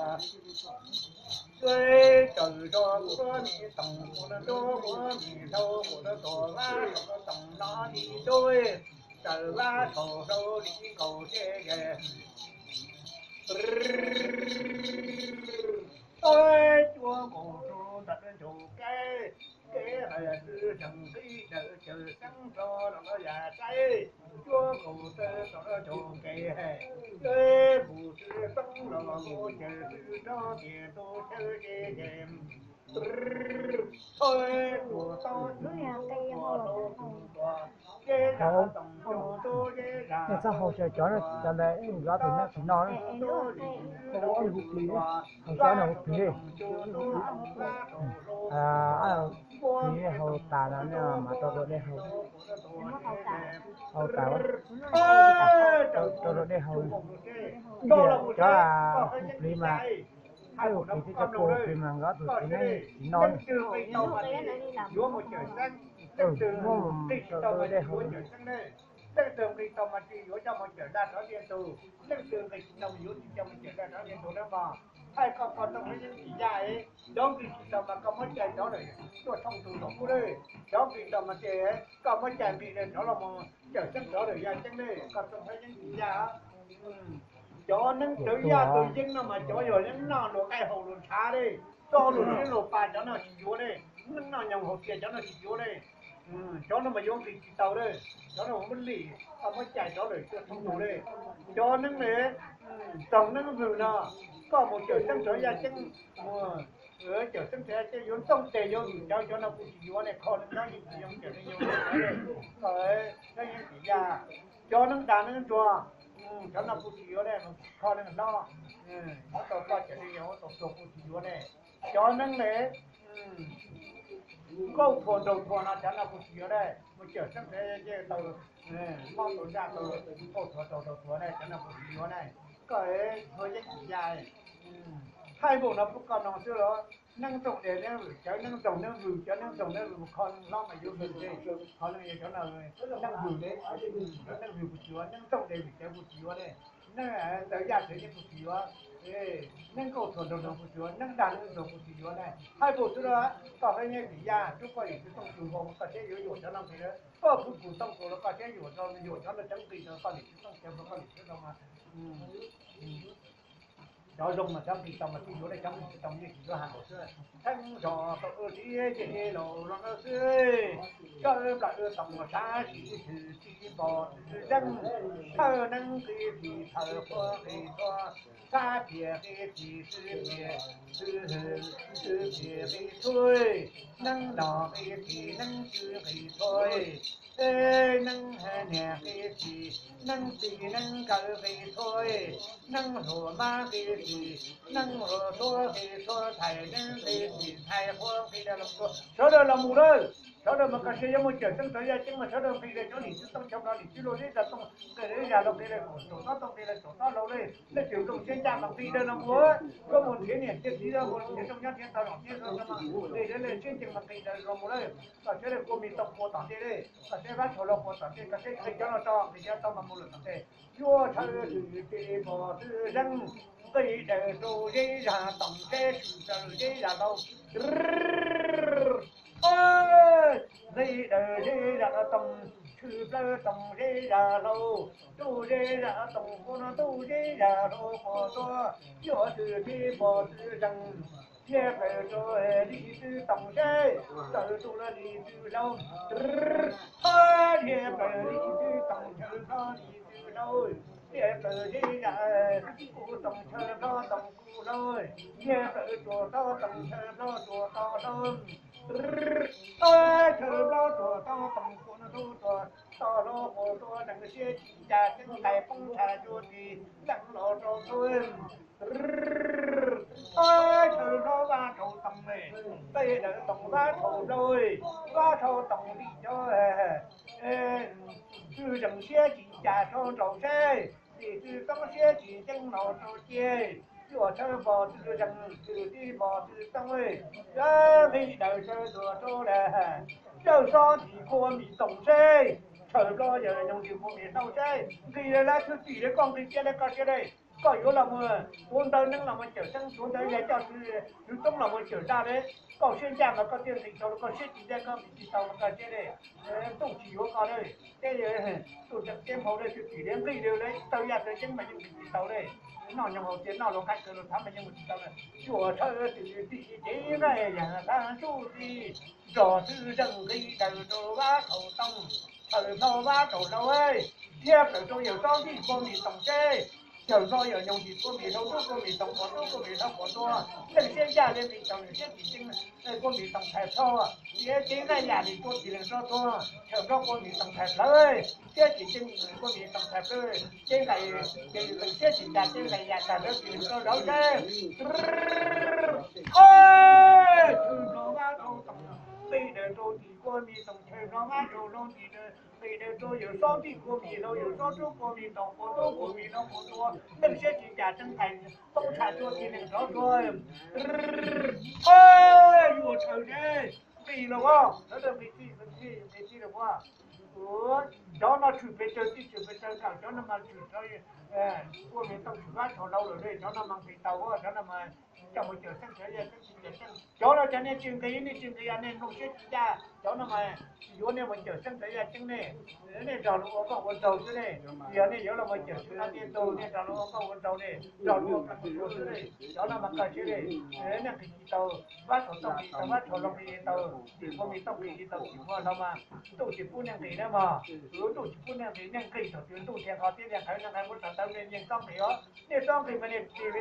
hlau cuag ntua, tawm zog kuv me tooj kuv ntua, kuv me hlau kuv tuam vab hlau tooj no li ntua, tawm vab hlau hlau li nkaus ces cuab nkaus rau ntawm nraug kev, kev hais twb tseem nqis daws caws xeeb rau los yam saib, cuab nkaus tawm rau nraug kev, mus twb xeeb los mus caws twb rov tias tu chaw ces ces, txhob tua tau tus tua tau tus tua, zeb zag tooj cuag ntua, zeb zag, nej txhob haus cov, cov ntawd, cov ntawd tus nab tsis noj na. Haus cov no haus plig, haus cov no haus plig li. Plig haus tas no mas rau rau dej haus, haus tas, rau rau dej haus. Cov haus plig mas Thaij tus no koj mloog lawm, koj sawv daws, leej twg nqis tau mas tsis yuav mus cawm xeeb, leej twg nqis tsis tau mas tsis yuav cawm xeeb ne. Leej twg nqis tau mas tsis yuav coj mus cawm daj rov tiaj ntug, leej twg nqis tsis tau mas yuav tsis coj mus cawm daj rov tiaj ntug nawb mog. Thaij koj koj tooj hlob yeeb tsis yaj, cov nqis tsis tau mas koj muab cais rov lawm tuaj thooj tus nkaus kub lawm. Cov nqis tau mas ces koj muab cais nqis rov los mus cawm xeeb rov lawm yaj ceeb ne, koj tooj hlob yeeb tsis yaj. Cov neeb rawv yaj tus yeeb no mas cov yog yeeb noj luag qaij haus luag ntshav ne, tso luag siab luag pa cov no tsis yuav ne, neeb noj nyoos haus tias cov no tsis yuav ne. Cov no mas yuav nqis tsis tau lawm, cov no muab lim, koj muab cais rov lawm tuaj thooj tus ne. Cov neeb ne, txoog neeb vwm no, koj mus cawm xeeb rov yaj ceeb, mus cawm xeeb rov yaj ceeb yuav ntxooj tes yuav vwm cawv, cov no kuv tsis yuav ne, kho neeb hlob yeeb tsis yuav cawm neeb yau, kho neeb yeeb tsis yaj. Cov neeb dag neeb ntsuag, cov no kuv tsis yuav ne, kho neeb hlob, yuav tau koj cawm neeb yau tau tuag kuv tsis yuav ne. Cov neeb ne, nkauj thuas nraug thuas no cov no kuv tsis yuav ne, mus cawm xeeb rov yaj ceeb tau, mob tau ntsaj tau, nkauj thuas nraug thuas ne cov no kuv tsis yuav ne. Koj hlob yeeb tsis yaj. Thaij npaum no pub koj no xwb los, neeb ntxooj tes neeb vwm cawv, neeb ntxoog neeb vwm cawv, neeb ntxoog neeb vwm mus kho neeb hlob mas yuav vwm ne, kho neeb yau cov no, neeb vwm ne, cov neeb vwm kuv tsis yuav, neeb ntxooj tes vwm cawv kuv tsis yuav ne, neeb rawv yaj rawv yeeb kuv tsis yuav, neeb nkauj thuas nraug nraug kuv tsis yuav, neeb dag neeb ntsuag kuv tsis yuav ne. Thaij npaum xwb los, koj hlob yeeb tsis yaj, rub koj yim tsis tooj tsuj nkaus koj siab yuav yuam cov no nqis lawm, koj kuv kuv tooj tus los koj siab yuam rau yuam cov no cov nqis rau koj yim tsis tooj cawv rau koj yim tsis rau mas cov zoo mas cov nqis tau mas tsis yuav ne, cov nqis tsis tau mas yeej tsis yuav, has npaum xwb. Theej zos tau ua siab ces laus los no xwb. Sawv nplawm toom sab sim xwm tsis npos txwv zeej, thawj neeb nqis txhis thawj qhua nqis txhua, sab phiaj nqis txhis xwb phiaj, xwb phiaj nqis txhua, neeb los nqis txhis neeb tswv nqis txhua, neeb niam nqis txhis neeb txiv neeb nkawd nqis txhua, neeb hluas mab nqis txhis neeb hluas suav nqis txhua, ntxhais neeb nqis txhis ntxhais qhua nqis dawm los mus. Sawv daws los mus lawm, sawv daws mas koj sia yuav mus cawm xeeb rov yaj ceeb mas sawv daws nqis lawm, cov lim tswv tooj chaw nplog lim tswv luag zeb zag tooj nqis lawm, yam los nqis lawm, kaum tsaus tob tooj nqis lawm, kaum tob laus lawm, leej twg nplooj siab ncaj mas nqis lawm los mus. Koj mus nrhiav niam nrhiav txiv, mus nrhiav nplooj nyob nqhiav tau nom nqis lawm, siab ncees mas nqis lawm los mus lawm. Koj siab le kua mis tooj pua tom ntej lawm, koj siab vab tshaus los pua tom ntej, koj siab nqis cov no tso, nqis cov tau mas mus lawm tom ntej. Yuav tshawb txwv tsis npos txwv zeej, nqis daws rau zeb zag toom seb swm plaws zeb zag laus. Nqis daws zeb zag toom, swm plaws toom zeb zag laus, ntuj zeb zag toom, ntuj zeb zag laus puas tuaj, yuav txwv tsis npos txwv zeej, dhia plaws rau lim txwv toom seb, plaws rau lim txwv laus. Dhia plaws lim txwv toom, chaw hlob lim txwv laus, dhia plaws zeb zag kuv toom, chaw hlob toom kuv laus, dhia plaws tsuas hlob toom, chaw hlob tsuas tau laus. Chaw hlob tsuas tau toom, kuv ntuj tsuas tau hlob, kuv tuaj neeg siab tsis ncaj, ceeb nqais poob tshav tsuas tsis leej los rau txhua. Chaw hlob vab rau toom, tej dawm toom vab rau laus, vab rau toom lim cov, txwv zeej siab tsis ncaj rau nraum seb, lim txwv txoob siab tsis ceeb los rau cia, yuav tshawb npos txwv zeej, txwv tsis npos txwv txoob, nqis daws tshawb tuag rau lawm. Yawg xob ntxim kua mis toom seb, chaw hlob yawg nyoog ntxim kua mis hlau seb, nqis lawm lawv txhwb txim lawm, koj nqis cia lawm koj siab deb. Koj yuav los mus tuav ntawv neeb los mus cawm xeeb, tuav ntawv yag coj txwv txoob los mus cawm daj lawm. Koj siab ncaj mas koj thiaj nqis tau, koj siab tsis ncaj koj nqis tsis tau mas koj siab deb. Ntuj tsis yuav koj lawm, tej tus tseem teb nphau lawm txhwb txim lawm, nqis lawm lawv tawg yaj tawg yeeb mas yeej nqis tsis tau lawm. Noj nyoog haus tias noj luag qaib kawg luag txhav mas yeej mus tsis tau lawm. Yuav tshawb txwv txim ces nqaij yam tag tsuj txij, zog txwv zeej nqis daws rau vab rhaum toom, chaw hlob vab rau laus, dhia plaws rau yawg xob ntxim kua mis toom seb, chaw hlob yawg nyoog ntxim kua mis hlau, ntub kua mis toom puas ntub, kua mis hlau puas tuag, leej siab ncaj li nqis tau, leej siab tsis ceeb kua mis toom thais plho, siab ceeb nqaij yam li tuaj tsis leej tso tuag, chaw hlob kua mis toom thais plawv, siab tsis ceeb kua mis toom thais plawv, ceeb nqaij, leej siab tsis ncaj ceeb nqaij yam tag ntawd tsis leej tso zauv seb. Chaw hlob vab rau toom, nqis daws rau ntxim kua mis toom chaw hlob Vab rau hlau nqis, nqis rau yawm xob npij kua mis hlau, yawm xob rub kua mis ntaus, kua rub kua mis hlau, kua rub teej siab tsis cas teeb qais, poob tshaj rua txiv nees rov rua. Yuav tshawv ne, nqis los as, sawv daws nqis txij, nqis txij los as. Cov no tshwm pes tsawg txij tshwm pes tsawg kawm, cov no mas tshwm kua mis ntaus tshwm vab rau hlau lawm ne, cov no mas nqis tau, cov no mas coj mus cawm seej txawv yaj seej tsis cawm seej. Cov no cas nej tsis nqis, nej tsis nqis, nej nplooj siab tsis ncaj, cov no mas yuav nej mus cawm seej txawv yaj seej ne, nej nrog luag ua nkauj ua nraug xwb ne. Yog nej yuav los mus cawm tsis tau nej tug, nej nrog luag ua nkauj ua nraug ne, nrog luag ua nkauj ua nraug xwb ne. Cov no mas koj siab ne, nej nqis tsis tau, vab rau hlau nqis tau, vab rau hlau nqis tau, tim kua mis ntaus nqis tsis tau, tim kua hlau mas ntuj tsis pub nej nqis na mog. Ntuj tsis pub nej nqis, nej nqis thaum twg ntuj nrhiav qhov tiab, nej nqis, nej nqis muab tso tawv, nej yeej txhob nqis os. Nej txhob nqis mas nej tsis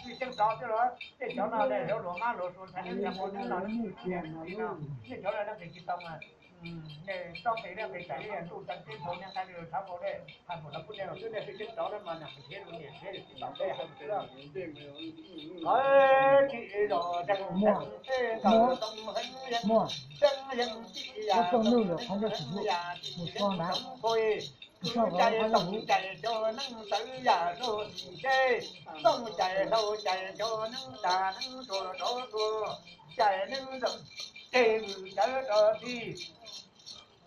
tsis ceeb rov xwb los. Nej cov no nej yuav luag mab luag suav ntxhais, nej nrhiav qhov neb no, nej cov no nej nqis tsis tau mas nej txhob nqis, nej nqis tsam ib yam ntuj txeev teb ntaus nej nqaij li thav nkaus nej, hais npaum no kuj nej los twb nej tsis ceeb rov na mas nws nrhiav lus niam nrhiav li tsis tau tej hais lawm. Qhov tsis zos deeg deeg tej nkawm too heev yeej, tseeb yeej txij yam too heev yam tsis yeej tsoom phooj ywg. Kwv cai too cais cov neeb txawv yam rau tim teb, tooj cais hlau cais cov neeb dag neeb tuag rov tuag, cais neeb zoo ceg vwm cawv rov txij,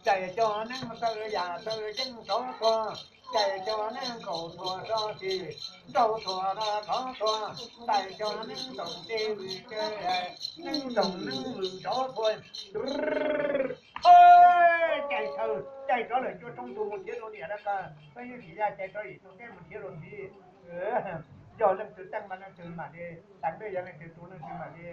cais cov neeb txawv yam txawv yeej rov tuag, cais cov neeb nkaum tuag rov txij, nraug tuag rov rov tuag, cais cov neeb zoo ceg vwm cawv, neeb zoo neeb vwm rov tuag. Cais tshawv, cais rov lawm cuaj tshooj tus mus nrhiav rau niam na koj, peb yeej tsis yaj, cais rov yim tus teb mus nrhiav rau txiv. Yog leej twg teej mas leej twg mam li teev, yog leej twg tu leej twg mam li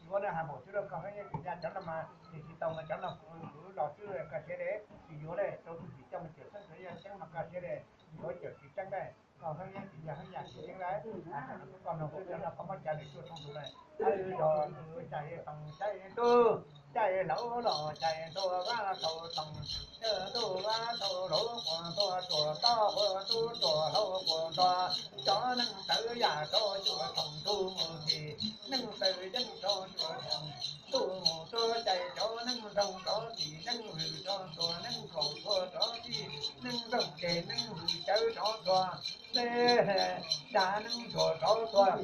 yuav, hais npaum xwb lauj. Koj peb yeej tsis yaj, cov no mas nrhiav tsis tau mas cov no kuv los xwb koj siab deb, tsis yuav li, rau tus txiv coj mus cawm seej txawv yaj seej mas koj siab deb, yuav cawm tsis tseeb deb. Koj peb yeej tsis yaj, peb yaj tsis yeeb deb, koj no xwb, cov no koj muab cais lawm cuaj tshooj tus lawm. Cais toom cais tug, cais hlauv los cais ntuag vab tau toom, ntuag vab tau hlauv, quas ntuag tsuas tob, quas tub tsuas hlauv quas ntuag, cov neeg txawv yam rau cuaj tshooj tus mus txij, neeg txawv yeej rau cuaj tshooj tus mus tuag, cais cov neeg zoo rov txij, neeg vwm rov tuag, neeg nkaum tuag rov txij, neeg zoo ceg neeg vwm cawv rov tuag, dag neeg tuag rov tuag.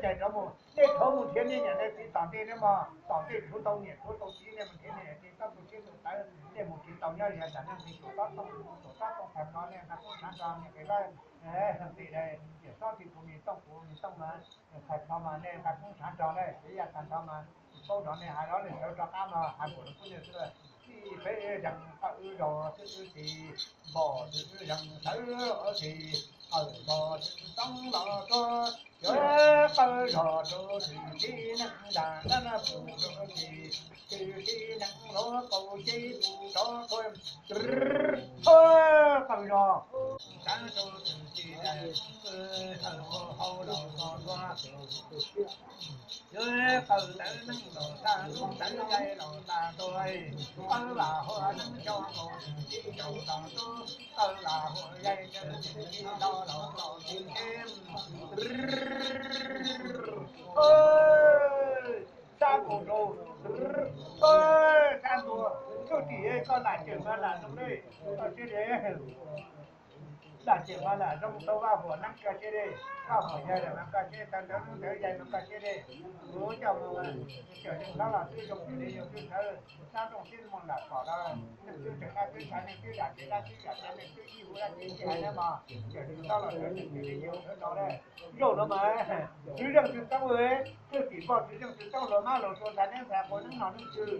Cais rov mus, nej rov mus nrhiav nej niam nej txiv tom ntej na mog, tom ntej tshuav tau niam tshuav tau txiv, nej mus nrhiav nej niam txiv, txhob tu siab tu tawv, nej mus tsis tau nyob li tsam neeg nqis tuam tob tooj, tuam tob tooj tag nrho, nej nqa koob tshav nrog nej nqis lawm. Nqis, yawm xob txij kuv mis tooj, kuv mis tooj mas tag nrho mas nej nqa koob tshav nrog na, txiv yaj tag nrho mas tsis paub nrog nej hais, lawv sawv rov qab mas hais npaum no kuj nej xwb. Txij peb zeeg qawm zos xwb txij, npom xwb zeeg tawv xwb, qawm zos xwb toob los tuag, yog qawm zos rau xwm txij neeg dag dab pum rau txij, xwm txij neeg hluav qaum ceb pum rov tuag. Qawm zos, qawm zos rau xwm txij neeg, qawm hau los tuag tuag. Yog qawm tawv neeg los tag, tub tawv yai los tag tuag, qawm lam huam neeg coj nkaus tib caum tom tub, qawm lam huam yai cawv tib lo los tom tib teb. Sab nkaus rau, sab ntua, koj tim koj lam cawm mas lam zoo li, koj siab deb. Lam cawm mas lam zoo tau vaj huam neeb koj siab deb, vaj huam yai lawm mas koj siab, tawv ntawv neeb ntawv yai mas koj siab deb. Kuv coj mus cawm leej hlob los twb zoo li yus twb ntawd, sab nrooj sib mus lam pom los neeg twb tseem dab twb ntshai, neeg twb zam tsev dab twb zam tsev, neeg twb ib hu dab tsi tsis hais na mog, cawm leej hlob los twb zoo li yus twb ntau li. Zaum no mas Tswv Zeej Tswv Txoob, twj tim npoj Tswv Zeej Tswv Txoob, hluas mab hluas suav, ntxhais neeb ntxhais quav neeb, nom neeb tswv,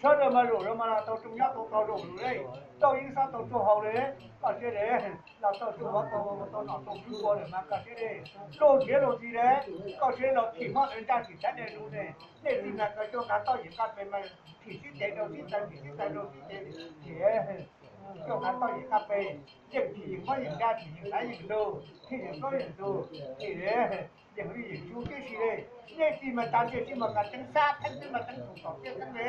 sawv daws mas zaum no mas los tau tsoom nyob tau tau zaum lawm, tau yeeb xob tau tsuag haus li. Koj siab deb, los tau tsuag vov tau tau nom tau tswv ua lawm mas koj siab deb, luag nrhiav luag txiv deb, koj siab los thim mob ev nraj thim tshav dej lug ne, nej txiv mas koj cuaj nqa toj yim qab pes mas thim sib tes rau sib taw, thim sib taw rau sib tes, thim cuaj nqa toj yim qab pes, yeem thim yeem mob yeem nraj thim yeem tshav yeem lug, thim yeem suab yeem ntug, thim yeem li yeem xyu tib si li. Nej txiv mas tas ntiaj teb mas koj teeb sab theeb teb mas teeb tug tom tiaj teeb li.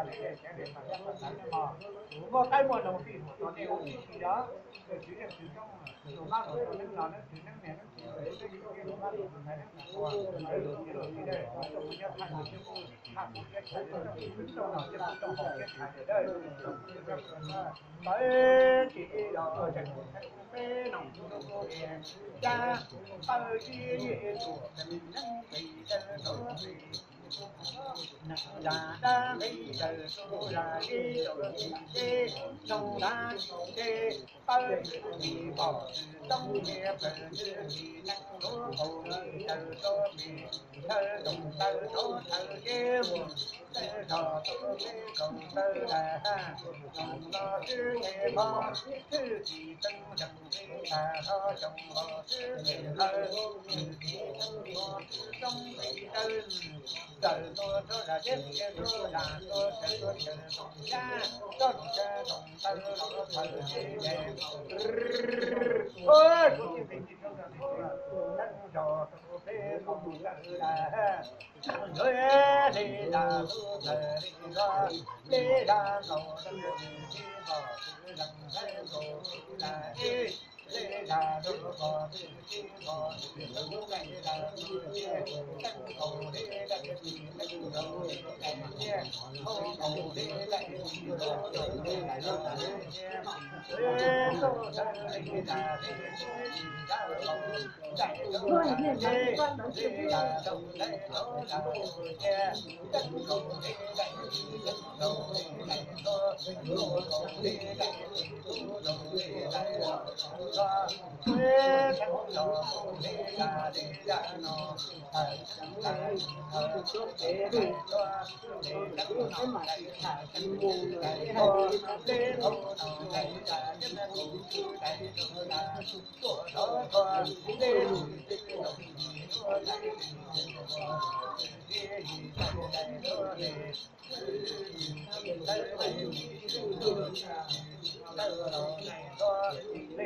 yog li nej tsev neeg mas yog pas tawv nej mog. Muaj qaib muaj noog fij mus rau nej ua tib si os. Tus tswv yeej tsis zoo, tus mab los tus neeb los neeb tsis neeb niam neeb tsis, tus neeb tsis los mab los tus ntxhais neeb tsis ua. Tus txiv los txiv dawb, tus nyob thaj los nyob kuj thaj kuj thiab tshais, tus rooj los thiab tus rooj haus thiab tshais dawb. Tawv tsis los peb noog tus niam cab, pawg ib yim tus neeb pis dawb rov pis. Neeg zam dab nqhis daws rau zam ib rau ntsis deb, noog dab ntsis deb, pawg ntsis pom txwm toob niam pawg ntsis neeg lub qaum nqhis daws rov pis, chaw toom taw rov chaw deb mus, tawg zog tau peb kaum tawg dab, noog los swb tes pov, txwj txim teeb zeeg nqhis tag hlo xyoo los swb tes hlawv, txwj txim teeb pov txwm toob nqhis dawb, txawm tua rov zam deb tes rov zam tua chaw tua chaw toom yab, txoj lus chaw toom taw los txhawm teb es, ua kuv tij pes tsis rau zog, neeb zog rau peb kaum tawg dab. Hle zam lub tawg li zog, hle zam nkaus tawg li zog, lees zam nkaus tawg li zog, hle zam nkaus tawg li zog, lees zam nkaus tawg li zog, lees nkaus tawg li zog, lees nkaus tawg li zog, nkaus tawg li zog, lees nkaus tawg li zog, lees nkaus tawg li zog, lees nkaus tawg li zog,